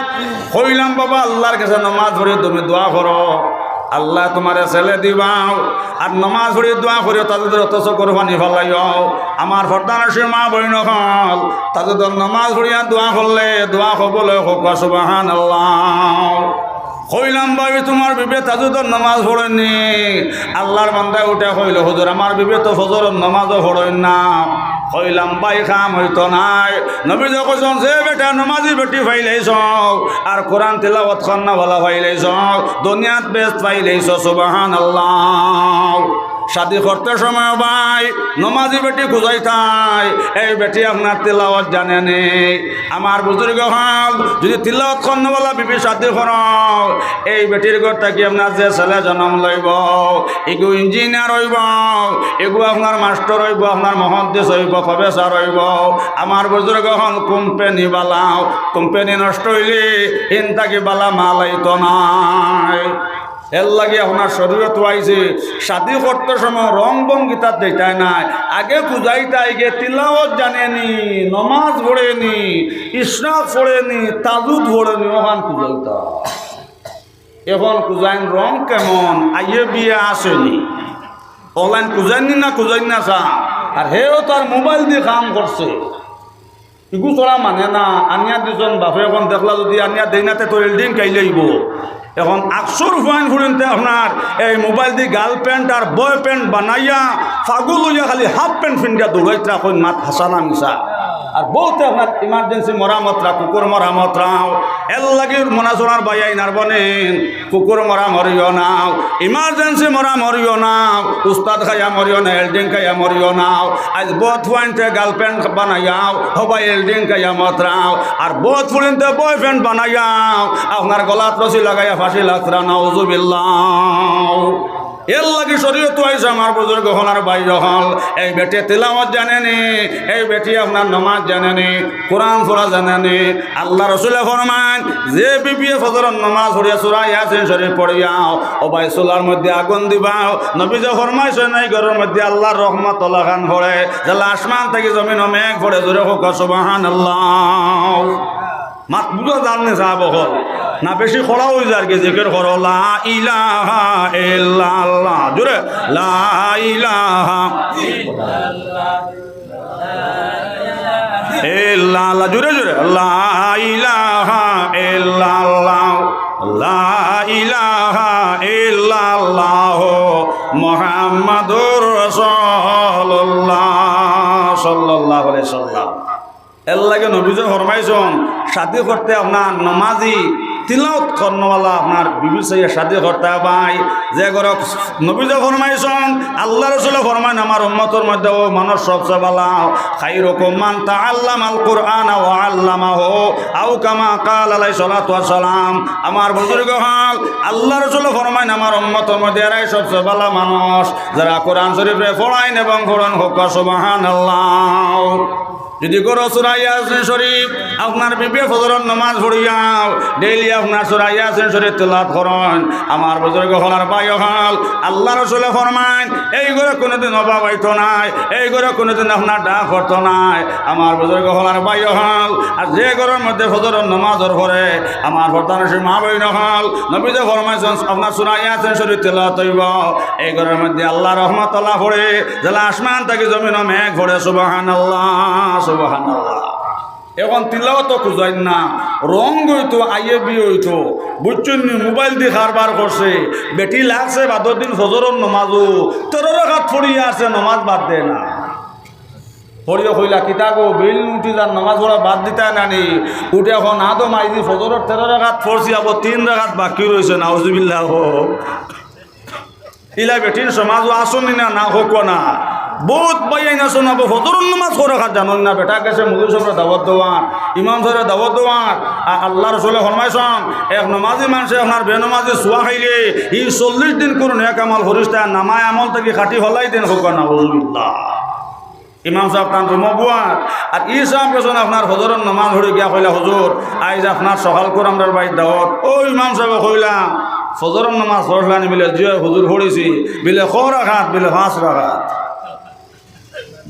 কইলাম, "বাবা, আল্লার গেছে নমাজ পড়ি তুমি দোয়া করো, আল্লায় তুমারে ছেলে দিবাও, আর নমাজ পড়ি দোয়া করিও, তাজুদর অত চকুর পানি ফালাইও।" আমার পর্দানশীন মা বইন অকল, তাজুদর নমাজ পড়িয়া দোয়া করলে দোয়া কবুল অয়। কউক্কা সুবহানাল্লাহ। কইলাম, "ভাই, তুমার বিবিয়ে তাজুদর নমাজ পড়ইন নি?" আল্লার বান্দায় উঠে কইলো, "হুজুর, আমার বিবিয়ে তো ফজরর নমাজও পড়ইন না।" কইলাম, "ভাই, কাম অইতো নায়।" নবীজি কইছইন, "যে বেটা নমাজি বেটি পাইলাইছো, আর কোরআন তিলাওয়াত করনেওয়ালা পাইলাইছো, দুনিয়াত বেহেস্ত পাইলাইছো।" সুবহানাল্লাহ। শাদি করতে সময় ভাই, নমাজি বেটি খুজাইতায়, এই বেটি আপনার তিলাওয়াত জানে নি। আমার বুজুর্গ অকল, যুদি তিলাওয়াত করনেওয়ালা বিবি শাদি করো, এই বেটির ঘর থাকি আপনার যে ছেলে জনম লইবো, ইগু ইঞ্জিনিয়ার অইবো, ইগু আপনার মাস্টর অইবো, আপনার মুহাদ্দিস অইবো, প্রফেসর অইবো। আমার বুজুর্গ অকল, কোম্পানি বালাও, কোম্পানি নষ্ট অইলে ইন থাকি বালা মাল আইতো নায়। এরলাগি আপনার শরীয়তো আইছে, শাদি করতে সময় রং বং কিতা দেইতায় নায়, আগে খুজাইতায় গিয়া তিলাওয়াত জানে নি, নমাজ পড়ে নি, ইশরাক পড়ে নি, তাজুদ পড়ে নি, অখান খুজাইতায়। অখন খুজাইন রং কেমন, আইয়ে বিয়া আছে নি, অলাইন খুজাইন নি না খুজাইন না চা, আর হেও তার মোবাইল দি কাম করছে। ইগু ছড়া মানে না, আনিয়া দিছইন বাপে, অখন দেখলা যুদি আনিয়া দেইন না তে তো এলডিং কাইলে অইবো। অখন আকশর ফুয়াইন ফুড়িন্তে আপনার এই মোবাইল দি গার্লফ্রেন্ড আর বয়ফ্রেন্ড বানাইয়া পাগল অইয়া খালি হাফ প্যান্ট ফিন্দিয়া দৌড়াইতরা, কইন মাত হাছা না মিছা। আর বউতে আপনার ইমার্জেন্সি মরামতরা, কুকুর মরামতরাও। এরলাগি মনাসুরার ভাইয়াইন আর বইনাইন, কুকুর মরা মরিও নাও, ইমার্জেন্সি মরা মরিও নাও, উস্তাদ খাইয়া মরিও না, এলডিং খাইয়া মরিও নাও। আইজ বউত ফুয়াইন্তে গার্লফ্রেন্ড বানাইয়াও, হবায় এলডিং খাইয়া মতরাও, আর বউত ফুড়িন্তে বয়ফ্রেন্ড বানাইয়াও, আপনার গলাত রশি লাগাইয়া ফাঁসি লাগতরা, নাউজুবিল্লাহ। এরলাগি শরীয়তো আইছে আমার বুজুর্গ অকল আর ভাই অকল, এই বেটি তিলাওয়াত জানে নি, এই বেটি আপনার নমাজ জানে নি, কোরআন পড়া জানে নি। আল্লার রসুলে ফরমাইন, যে বিবিয়ে ফজরর নমাজ পড়িয়া সূরা ইয়াসিন শরীফ পড়িয়াও, ও ভাই, চুলার মধ্যে আগুন দিবাও। নবীজি ফরমাইছইন, এই ঘরর মধ্যে আল্লার রহমত অলাখান পড়ে, যেলা আসমান থাকি জমিনো মেঘ পড়ে। জোরে কউক্কা সুবহানাল্লাহ। মাত বুঝা যার নি সাব অকল? না বেশি কড়া অই যার গি? জিকির করো, লা ইলাহা ইল্লাল্লাহ। জোরে, লা ইলাহা ইল্লাল্লাহ। জোরে জোরে, লা ইলাহা ইল্লাল্লাহ, লা ইলাহা ইল্লাল্লাহ, মুহাম্মাদুর রাসূলুল্লাহ, সাল্লাল্লাহু আলাইহি সাল্লাম। এরলাগি নবীজি ফরমাইছইন, শাদি করতে আপনার নমাজি তিলাওয়াত করনেওয়ালা আপনার বিবির চাইয়া শাদি করতা ভাই। যে ঘরো নবীয়ে ফরমাইছইন, আল্লার রসুলে ফরমাইন, আমার উম্মতর মধ্যে অউ মানুষ সবচে ভালা, খাইরুকুম মান তাআল্লামাল কুরআনা ওয়া আল্লামাহু, আও কামা ক্বালা আলাইহিস সালাতু ওয়াস সালাম। আমার বুজুর্গ অকল, আল্লার রসুলে ফরমাইন, আমার উম্মতর মধ্যে এরাই সবচে ভালা মানুষ, যারা কোরআন শরীফরে পড়ইন এবং পড়ন। কউক্কা সুবহানাল্লাহ। যদি ঘরো সূরা ইয়াসিন শরীফ আপনার বিবিয়ে ফজরর নামাজ পড়িয়াও, ডেইলি আপনার সূরা ইয়াসিন শরীফ তিলাওয়াত করইন, আমার বুজুর্গ অকল আর ভাই অকল, আল্লার রসুলে ফরমাইন, এই ঘরো কুনুদিন অভাব অইতো নায়, এই ঘরো কুনুদিন আপনার ডাক পড়তো নায়। আমার বুজুর্গ অকল আর ভাই অকল, আর যে ঘরর মধ্যে ফজরর নামাজর পরে আমার পর্দানশীন মা-বইন অকল, নবীয়ে ফরমাইছইন, আপনার সূরা ইয়াসিন শরীফ তিলাওয়াত অইবো, এই ঘরর মধ্যে আল্লার রহমত আলা পড়ে, যেলা আসমান থাকি জমিনো মেঘ পড়ে। সুবহানাল্লাহ, সুবহানাল্লাহ। অখন তিলাওয়াত তো খুজাইন না, রং অইতো, আইয়ে বিয়ে অইতো, বুঝছইন নি? মোবাইলদি কারবার করছে, বেটি লাগছে বাদর দিন ফজরর নামাজো, তেরো রাকাত পড়িয়া আছে, নামাজ বাদ দেয় না। পড়িয়া কইলা, "কিতা গো, বেইল উঠি যার, নামাজ পড়া বাদ দিতায় না নি?" উঠে কয়, "না তো মাইজি, ফজরর তেরো রাকাত পড়ছি, আবো তিন রাকাত বাকি রইছে।" নাউজুবিল্লাহ। ইলা বেটিন সমাজো আছইন নি না, না কউক্কা না। বউত ভাইয়াইন আছইন, আবো ফজরর নামাজ কয় রাকাত জানইন না, বেটা গেছে মৌলভী সাবরে দাওয়াত দেওয়াত, ইমাম সাবরে দাওয়াত দেওয়াত। আর আল্লার রসুলে ফরমাইছইন, এক নমাজি মানষে আপনার বেনমাজি চুয়া খাইলে, ই চল্লিশ দিন কুনু নেক আমল ফিরিস্তায় নামায়ে আমল থাকি কাটি ফালাই দেইন। কউক্কা নাউজুবিল্লাহ। ইমাম সাব তান রুমো বওয়াত, আর ই সাব গেছইন আপনার ফজরর নামাজ পড়ি গিয়া কইলা, "হুজুর, আইজ আপনার সকালকুর আমরার বাড়িত দাওয়াত।" অউ ইমাম সাবে কইলা, "ফজরর নামাজ পড়ছলা নি?" বিলে, "জি অয় হুজুর, পড়ছি।" বিলে, "কয় রাকাত?" বিলে, "পাঁচ রাকাত।"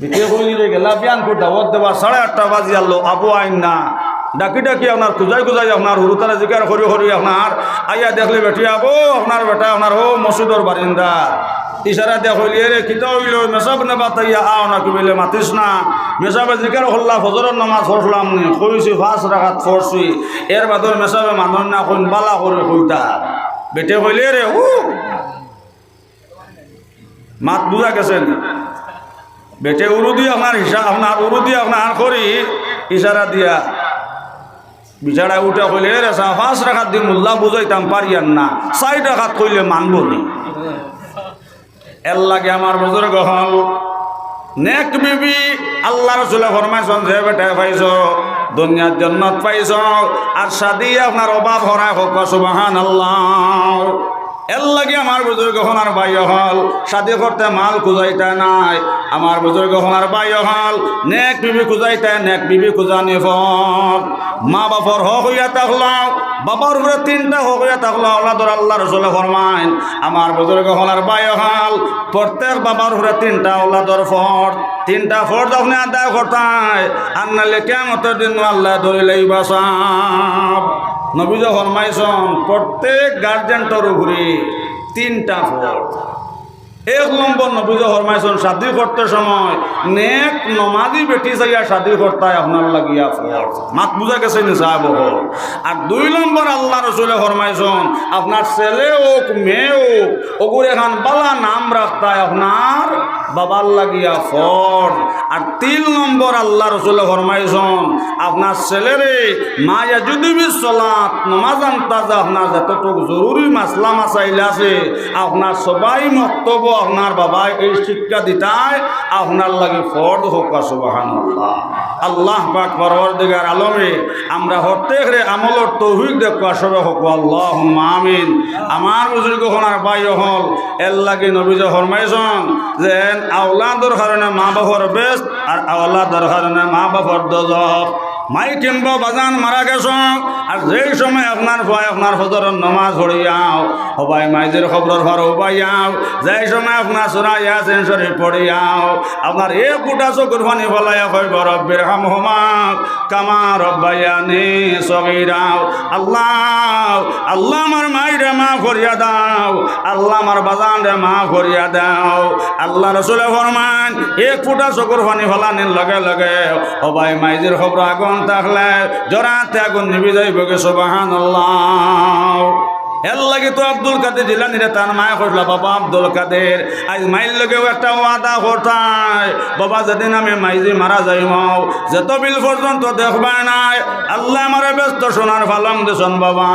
বেটিয়ে কইলিরে, "গেলা বিয়ানকুর দাওয়াত দেবার, সাড়ে আটটা বাজিয়ারলো, আবো আইন না।" ডাকি ডাকি আপনার খুজাই খুজাই আপনার হুরুতারে জিকার করি করি আপনার আইয়া দেখলে বেটি আবো আপনার বেটা আপনার অউ মসজিদর বারিন্দাত। ইশারা দিয়া কইলি, "এরে, কিতা অইলো? মেসাব নে বাতাইয়া আও না কি?" বিলে, "মাতিস না।" মেসাবে জিকার করলা, "ফজরর নামাজ পড়ছলাম নি?" কইছি, "পাঁচ রাকাত পড়ছি।" এর বাদে মেসাবে মানইন না, কইন, "বালা করি কইতা।" বেটিয়ে কইলে, "এরে, উ মাত বুজা গেছে নি?" বেটিয়ে উরুদি আপনার হিসা-, আপনার উরুদি আপনার করি ইশারা দিয়া। বেচারা উঠে কইলে, "এরে চাচা, পাঁচ রাকাত দি মোল্লা বুজাইতাম পারিয়ার না, চাইর রাকাত কইলে মানবো নি?" এরলাগি আমার বুজুর্গ অকল, নেক বিবি, আল্লার রসুলে ফরমাইছইন, যে বেটায় পাইছো, দুনিয়াত জন্নত পাইছো, আর শাদি আপনার অভাব হরায়। কউক্কা সুবহানাল্লাহ। এরলাগি আমার বুজুর্গ অকল আর ভাই অকল, শাদি করতে মাল খুজাইতা নায়। আমার বুজুর্গ অকল আর ভাই অকল, নেক বিবি খুজাইতা, নেক বিবি খুজানি ফরজ। মা-বাফর হক অইয়া থাকলা, বাবার উপরে তিনটা হক অইয়া থাকলা, আওলাদর। আল্লার রসুলে ফরমাইন, আমার বুজুর্গ অকল আর ভাই অকল, প্রত্যেক বাবার উপরে তিনটা আওলাদর ফরজ। তিনটা ফরজ আপনে আদায় করতায়, আর নাইলে কিয়ামতর দিন আল্লায় ধরিলাইবা সাব। নবীয়ে ফরমাইছইন, প্রত্যেক গার্জেনর উপরে তিনটা ফরজ। এক নম্বর নবীয়ে ফরমাইছইন, শাদি করতে সময় নেক নমাজি বেটি চাইয়া শাদি করতায় আপনার লাগিয়া ফরজ। মাত বুজা গেছে নি সাব অকল? আর দুই নম্বর আল্লার রসুলে ফরমাইছইন, আপনার ছেলে অউক, মেয়ে অউক, অগুর একখান বালা নাম রাখতায় আপনার বাবার লাগিয়া ফরজ। আর তিন নম্বর আল্লার রসুলে ফরমাইছইন, আপনার ছেলেরে মা ইয়াজুদু বিস সালাত, নমাজ আনতা যে আপনার যতটুক জরুরি মাসলা মাসাইল আছে, আপনার সবাই মক্তবো আপনার বাবায় এই শিক্ষা দিতায়, আপনার লাগি ফরজ। কউক্কা সুবহানাল্লাহ। আল্লাহ পাক পরওয়ারদিগার আলমে আমরা প্রত্যেকরে আমলর তৌফিক দেউক্কা, সবে কউক্কা আল্লাহুম্মা আমিন। আমার বুজুর্গ অকল আর ভাই অকল, এরলাগি নবীয়ে ফরমাইছইন যে আওলাদর কারণে মা-বাফর বেহেস্ত আর আওলাদর কারণে মা-বাফর দোজখ। মাই কিংবা বাজান মারা গেছো, আর যেই সময় আপনার পুয়ায় আপনার ফজরর নমাজ পড়িয়াও, হবায় মাইজির কবরর পারো উবাইয়াও, যেই সময় আপনার সূরা ইয়াসিন শরীফ পড়িয়াও, আপনার এক ফুটা চকুর পানি ফালাইয়া কইবা, "রব্বির হামহুমা কামা রব্বায়ানি সগীরা।" আল্লাহ, আল্লাহ আমার মাইরে মাফ করিয়া দেও, আল্লাহ আমার বাজানরে মাফ করিয়া দেও। আল্লার রসুলে ফরমাইন, এক ফুটা চকুর পানি ফালানির লগে লগে হবায় মাইজির কবরো আগুন থাকলে জরাতে আগুন নিবি যাইবোগি। সুবহানাল্লাহ। এরলাগি তো আব্দুল কাদের জিলানীরে তান মায়ে কইছলা, "বাবা আব্দুল কাদের, আইজ মাইর লগেও একটা ওয়াদা করতায়, বাবা, যেদিন আমি মাইজি মারা যাইমু, যত বিল পর্যন্ত দেখবায় নায়, আল্লায় আমারে বেহেস্তো সোনার পালং দিছইন বাবা,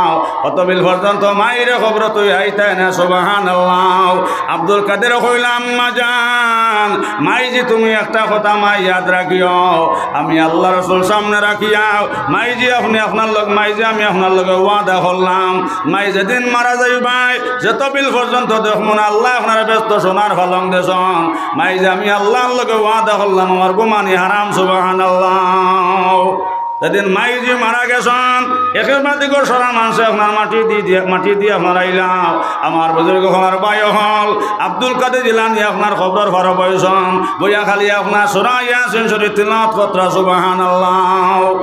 অত বিল পর্যন্ত মাইরে কবরো থুইয়া আইতায় না।" সুবহানাল্লাহ। আব্দুল কাদের কইলা, "আম্মা জান, মাইজি তুমি একটা কথা মাই ইয়াদ রাখিও, আমি আল্লার রসুল সামনে রাখিয়া, মাইজি আপনে আপনার লগ-, মাইজি আমি আপনার লগে ওয়াদা করলাম, মাই যেদিন মারা যাইবায়, যত বিল পর্যন্ত দেখমু না, আল্লায় আপনারে বেহেস্তো সোনার পালং দিছইন। মাইজি আমি আল্লার লগে ওয়াদা করলাম, আমার ঘুমানি হারাম।" সুবহানাল্লাহ। যেদিন মাইজি মারা গেছইন, একেবারে দিগর সারা মানষে আপনার মাটি দি দিয়া, মাটি দি আপনার আইলাম। আমার বুজুর্গ অকল, ভাই অকল, আব্দুল কাদের জিলানী আপনার কবরর পারো বইছইন, বইয়া খালি আপনার সূরা ইয়াসিন শরীফ তিলাওয়াত করতরা। সুবহানাল্লাহ।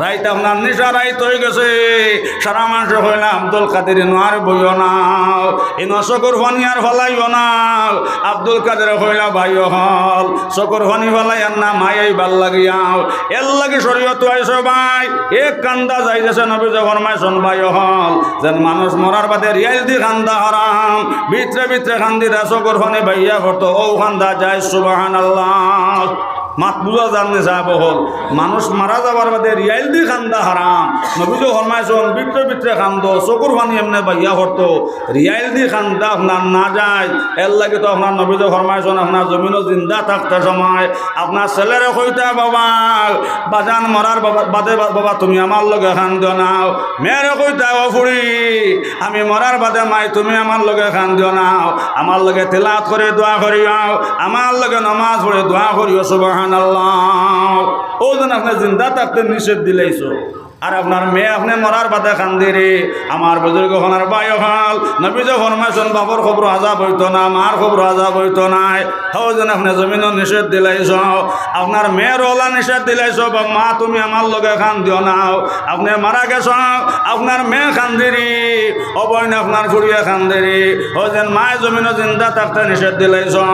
রাইত আপনার নিশা রাইত অইগেছে, সারা মানষে কইলা, "আব্দুল কাদের, ইনো আর বইও না, ইনো চকুর পানি আর ফালাইও না।" আব্দুল কাদের কইলা, "ভাই অকল, চকুর পানি ফালাইয়ার না, মাই আইবার লাগিয়াও।" এরলাগি শরীয়তো আইছে ভাই, এক কান্দা জায়েজ আছে। নবীজি ফরমাইছইন, ভাই অকল, যেন মানুষ মরার বাদে রিয়াইল দি কান্দা হারাম, ভিতরে ভিতরে কান্দিতা চকুর পানি বাইয়া পড়তো, অউ কান্দা জায়েজ। সুবহানাল্লাহ। মাত বুজা যার নি সাব অকল? মানুষ মারা যাবার বাদে রিয়াইল দি কান্দা হারাম। নবীজি ফরমাইছইন, ভিতরে ভিতরে কান্দো, চকুর পানি এমনে বাইয়া পড়তো, রিয়াইল দি কান্দা আপনার না জায়েজ। এরলাগি তো আপনার নবীজি ফরমাইছইন, আপনার জমিনো জিন্দা থাকতে সময় আপনার ছেলেরে কইতা, "বাবা, বাজান মরার বাবা, বাদে বা-, বাবা তুমি আমার লগে কান্দিও নাও।" মেয়েরে কইতা, "ও ফুড়ি, আমি মরার বাদে মাই তুমি আমার লগে কান্দিও নাও, আমার লগে তিলাওয়াত করি দোয়া করিও, আমার লগে নমাজ পড়ি দোয়া করিও।" সুবহানাল্লাহ। অউ যেন আপনে জিন্দা থাকতে নিষেধ দিলাইছো। আর আপনার মেয়ে আপনে মরার বাদে কান্দিরে, আমার বুজুর্গ অকল, ভাই অকল, নবীজি ফরমাইছইন, বাপর কবরো আজাব অইতো না, মার কবরো আজাব অইতো নায়। অউ যেন আপনে জমিনো নিষেধ দিলাইছো, আপনার মেয়ের অলা নিষেধ দিলাইছো, বা মা তুমি আমার লগে কান্দিও নাও, আপনে মারা গেছো, আপনার মেয়ে কান্দিরে, ও বইন আপনার ফুড়িয়ে কান্দিরে, অউ যেন মায়ে জমিনো জিন্দা থাকতে নিষেধ দিলাইছো।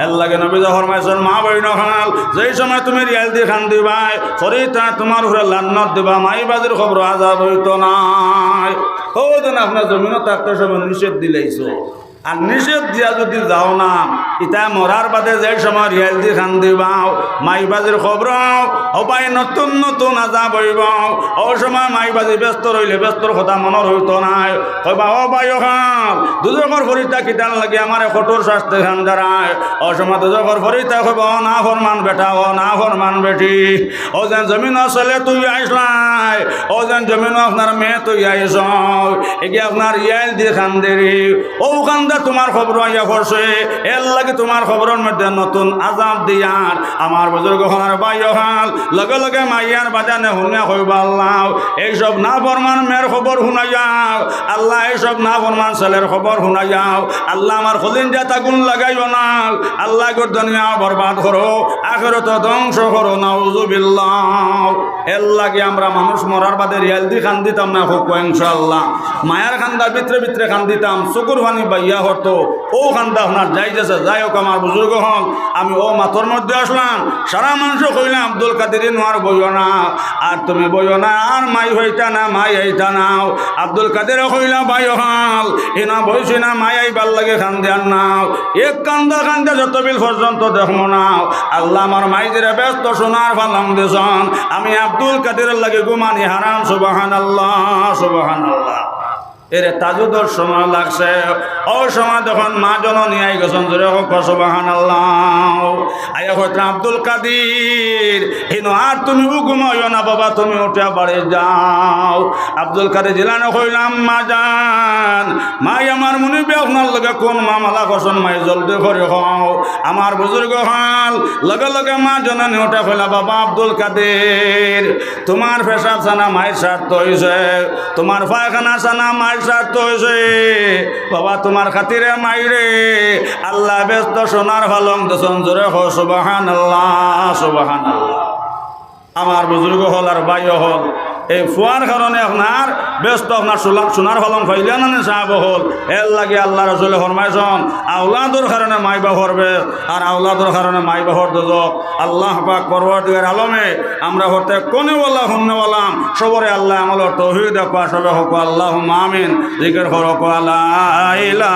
এরলাগি নবীজি ফরমাইছইন, মা বইন অকল, যেই সময় তুমি রিয়াইল দি কান্দিবায়, ফিরিস্তায় তুমার উপরে লানত দিবা, মাইবাজির কবরো আজাব অইতো নায়। অউ যেন আপনে জমিনো থাকতে সময় নিষেধ দিলাইছো। আর নিষেধ দিয়া যুদি যাও না, ইতায় মরার বাদে যেই সময় রিয়াইল দি কান্দিবায়, মাইবাজির কবরো, ও ভাই, নতুন নতুন আজাব অইবো। অউ সময় মাইবাজি বেহেস্তর অইলে বেহেস্তর কথা মনো রইতো নায়। কইবা, "ও ভাই অকল, দুজখর ফিরিস্তা কিতার লাগি আমারে কঠোর শাস্তি খান দেরায়?" অউ সময় দুজখর ফিরিস্তায় কইবা, "ও নাফরমান বেটা, ও নাফরমান বেটি, অউ যেন জমিনো ছেলে থুইয়া আইছলায়, অউ যেন জমিনো আপনার মেয়ে থুইয়া আইছো, এগিয়ে আপনার রিয়াইল দি কান্দিরে, অউ কান্দা তুমার কবরো আইয়া পড়ছে, এরলাগি তুমার কবরর মধ্যে নতুন আজাব দিয়ার।" আমার বুজুর্গ অকল, ভাই অকল, লগে লগে মাইয়ার বাজানে হুনিয়া কইবা, "আল্লাহ, এইসব নাফরমান মেয়ের খবর হুনাইয়াও, আল্লাহ, এইসব নাফরমান ছেলের খবর হুনাইয়াও, আল্লাহ, আমার কলিজাত আগুন লাগাইও না, আল্লাহ, গো দুনিয়াও বরবাদ করো, আখেরাতও ধ্বংস করো, নাউজুবিল্লাহ।" এরলাগি আমরা মানুষ মরার বাদে রিয়াইল দি কান্দিতাম না, কউক্কা ইনশাআল্লাহ। মায়ার কান্দা ভিতরে ভিতরে কান্দিতাম, চকুর পানি বাইয়া পড়তো, অউ কান্দা আপনার জায়েজ আছে। যাই হউক, আমার বুজুর্গ অকল, আমি অউ মাতর মধ্যে আছলাম, সারা মানষে কইলা, "আব্দুল কাদের, ইনো আর বইও না, আর তুমি বইও না, আর মাই পাইতা না, মাই আইতা নায়।" আব্দুল কাদেরে কইলা, "ভাই অকল, ইনো বইছি না, মাই আইবার লাগি কান্দিয়ার নায়।" এক কান্দা কান্দে যত বিল পর্যন্ত দেখমু না, আল্লায় আমার মাইজিরে বেহেস্তো সোনার পালং দিছইন, আমি আব্দুল কাদেরর লাগি ঘুমানি হারাম। সুবহানাল্লাহ, সুবহানাল্লাহ। এরে তাহাজ্জুদর সময় লাগছে, অউ সময় দেখইন মা জননী আইগেছইন, জোরে কউক্কা সুবহানাল্লাহ। আইয়া কইতরা, "আব্দুল কাদির, ইনো আর তুমি ঘুমাইও না বাবা, তুমি উঠিয়া বাড়ি যাও।" আব্দুল কাদির জিলানী কইলা, "আম্মা জান, মাই আমার মুনিবে আপনার লগে কুন মামলা করছইন, মাই জলদি করি কও।" আমার বুজুর্গ অকল, লগে লগে মা জননী উঠিয়া কইলা, "বাবা আব্দুল কাদির, তুমার পেশাব ছানা মাইর স্বার্থ অইছে, তুমার পায়খানা ছানা মাইর স্বার্থ অইছে। বাবা, তুমার খাতিরে মাইরে আল্লায় বেহেস্তো সোনার পালং দিছইন।" জোরে কও, সুবহানাল্লাহ, সুবহানাল্লাহ। আমার বুজুর্গ অকল আর ভাই অকল, এই ফুয়ার কারণে আপনার বেহেস্তো আপনার সোলা-, সোনার পালং পাইলা না নি সাব অকল। এরলাগি আল্লার রসুলে ফরমাইছইন, আওলাদর কারণে মাই বাফর বেহেস্ত, আর আওলাদর কারণে মাই বাফর দোজখ। আল্লাহ পাক পরওয়ারদিগার আলমে আমরা প্রত্যেকজনে ওয়ালা হুননেওয়ালা সবরে আল্লায় আমলর তৌফিক দেউক্কা, সবে কউক্কা আল্লাহুম্মা আমিন। জিকির করউক্কা লা ইলাহা